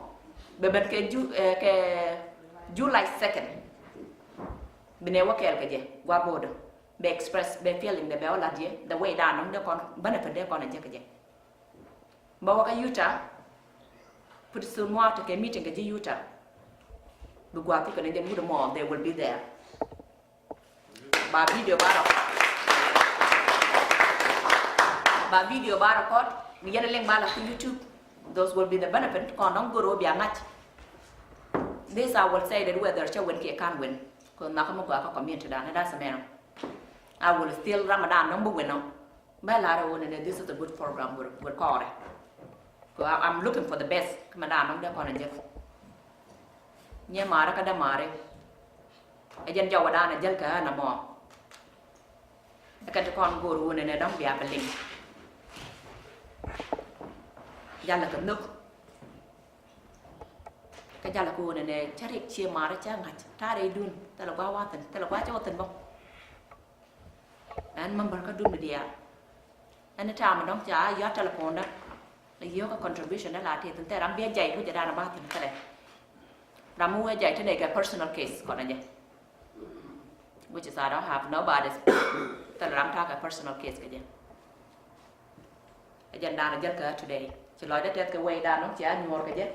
bɛ ben kɛ Ju-, eh, kɛ July second. Bi nɛ wä kɛɛl kɛ jɛ, gua bo̱o̱dä. Bɛ express, bɛ feeling dɛ bɛ wä lat yɛ, the way dan dɔ̱ŋ dee kɔn, benefit dee kɔn a jɛ kɛ jɛ. Bä wä kä Utah, pretty soon mɔ tekɛ meeting kɛ ji̱ Utah. Bi gua thuk kɛ ni jɛ wut mɔ, they will be there. Ba video ba rɔ. Ba video ba record, bi yɛn liŋ ba la kä YouTube. Those will be the benefit, kɔn dɔ̱ŋ goro bia ŋa̱c. This I will say that whether cɛ win kiɛ kan win. Kɛ nhɔakä mi gɔaa kä community dan, it doesn't matter. I will still Ramadan dɔ̱ŋ bi win ɔ. Bä lar ɛ wun ɛnɛ, this is a good program, wur, wur kɔrɛ. Kɛ, I, I'm looking for the best. Kä mɛ dan dɔ̱ŋ dee kɔn a jek. Nyɛ mari kä dee mari. Ɛ jɛn jɔwä dan a jäl kɛ ɣän a mɔ. Ɛ kɛn ti kɔn go̱o̱r wun ɛnɛ dɔ̱ŋ bia bi liŋ. Jalɛ kɛ nhök. Kä jalɛ kɛ wun ɛnɛ cä riɛk ciɛ mari cä ŋa̱c. Ta̱rɛ idun. Thilɛ gua wathin. Thilɛ gua cä wathin bä. Ɛn member kä dun mi diaal. Ɛn itam dɔ̱ŋ ca yɔ̱a̱t telephone dä. Yio̱o̱kä contribution dä la tith in thɛr ram bia jay wi̱cɛ dan a bathin thilɛ. Ram mi wee jay tinɛ kɛ personal case kɔn a jɛ. Which is I don't have nobody. Thilɛ ram ta̱a̱ kɛ personal case kɛ jɛ. Ɛ jɛn dan a jäl kɛ today. Ci lɔcdä tɛth kɛ way dan dɔ̱ŋ cia nyuɔr kɛ jɛ.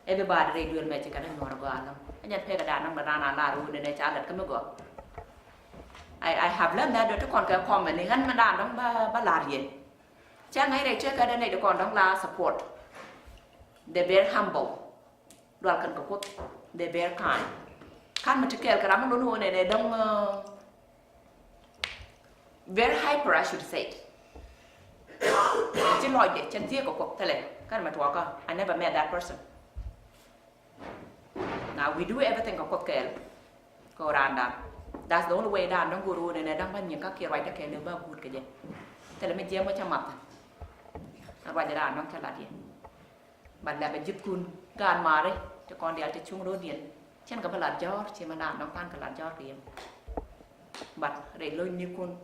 Everybody rɛy duël mɛ ci kɛn a nyuɔr a gɔaa lɔ̱ŋ. Ɛ jɛn pekɛ dan dɔ̱ŋ dan a lar wun ɛnɛ ca lät kä mi gɔaa. I, I have learned that dɔ̱ ti kɔn kɛ comment ni ɣän mi dan dɔ̱ŋ ba, ba lar yɛ. Cä ŋäc rɛy tëkä dee nɛy di kɔn dɔ̱ŋ la support. They very humble. Dual kɛn kɛ Kuoth. They very kind. Kan mi ti kɛɛl kɛ ram mi lun wun ɛnɛ dɔ̱ŋ, uh, very hyper, I should say it. Ci lɔcdɛ cɛn thiee kɛ Kuoth thilɛ. Kan mi tuɔɔkä, I never met that person. Now we do everything kɛ Kuoth kɛɛl. Kɛ randan. That's the only way dan dɔ̱ŋ go̱o̱r wun ɛnɛ dɔ̱ŋ ba nyiŋ kä kiɛ ruacdä kɛɛl ba guut kɛ jɛ. Thilɛ mi jiɛm wä cä math. Ruacdä dan dɔ̱ŋ cä lat yɛ. Ba lɛpɛ ji̱thkun gaat mari ti kɔn diaal ti cuŋ ro̱diɛn. Cɛn kɛ bä lat jɔ̱ɔ̱r ci mɛ dan dɔ̱ŋ pan kɛ lat jɔ̱ɔ̱r kɛ yɛn. But rɛy lo̱cnikun.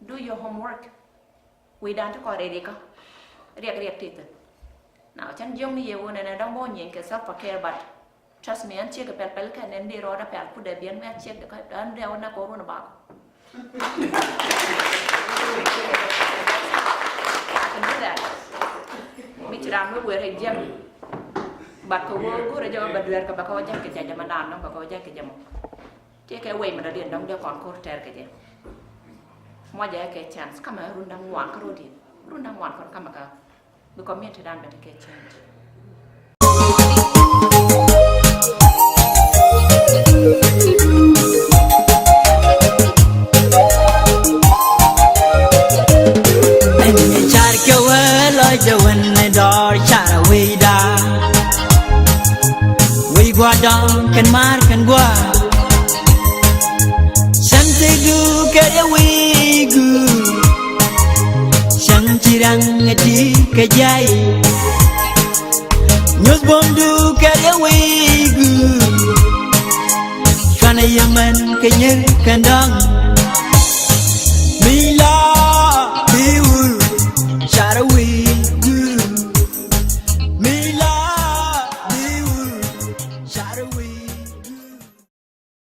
Do your homework. Wi̱i̱dan ti kɔn riɛk riɛkä. Riɛk riɛk ti thi̱n. Now cän jiɔkni yɛ wun ɛnɛ dɔ̱ŋ bä wä nyieny kɛ self care, but trust me, ɛn ciek kɛ pɛl pɛl kɛn ɛn dee rɔɔdä pɛl kudɛ biɛn mɛ ciek dɛ kä ɛn dee wä nɛ kɔr wun bakɔ. I can do that. Mi ci ram mi wër ɛ jiɛm. But kɛ wä go̱rɛ jɛ wä bɛ duɛɛr kɛ bɛ kɛ wä jɛ kɛ jɛ jɛ mɛ dan dɔ̱ŋ bɛ kɛ wä jɛ kɛ jɛ mɔ. Tëëkɛ wec mi dɔ̱diɛn dɔ̱ŋ dee kɔn ko̱r tɛr kɛ jɛ. Muɔcɛ kɛ chance kamɛ run da̱ŋ ŋuan kä ro̱diɛn. Run da̱ŋ ŋuan kɔn kamɛ kä bi community dan bɛ tekɛ change. Ɛn car kɛ wee lɔcdɛ wän ni dɔɔr car wi̱i̱da. Wi̱i̱ gua̱a̱r dɔ̱ŋ kɛn maar kɛn gua̱a̱r. Cäŋ tëkdu kɛ yɛ wi̱i̱ guur. Cäŋ ci raŋ ɛ ti kɛ jay. Nyuth buɔ̱mdu kɛ yɛ wi̱i̱ guur. Cuanɛ yɛ män kɛ nyier kɛn dɔ̱ŋ.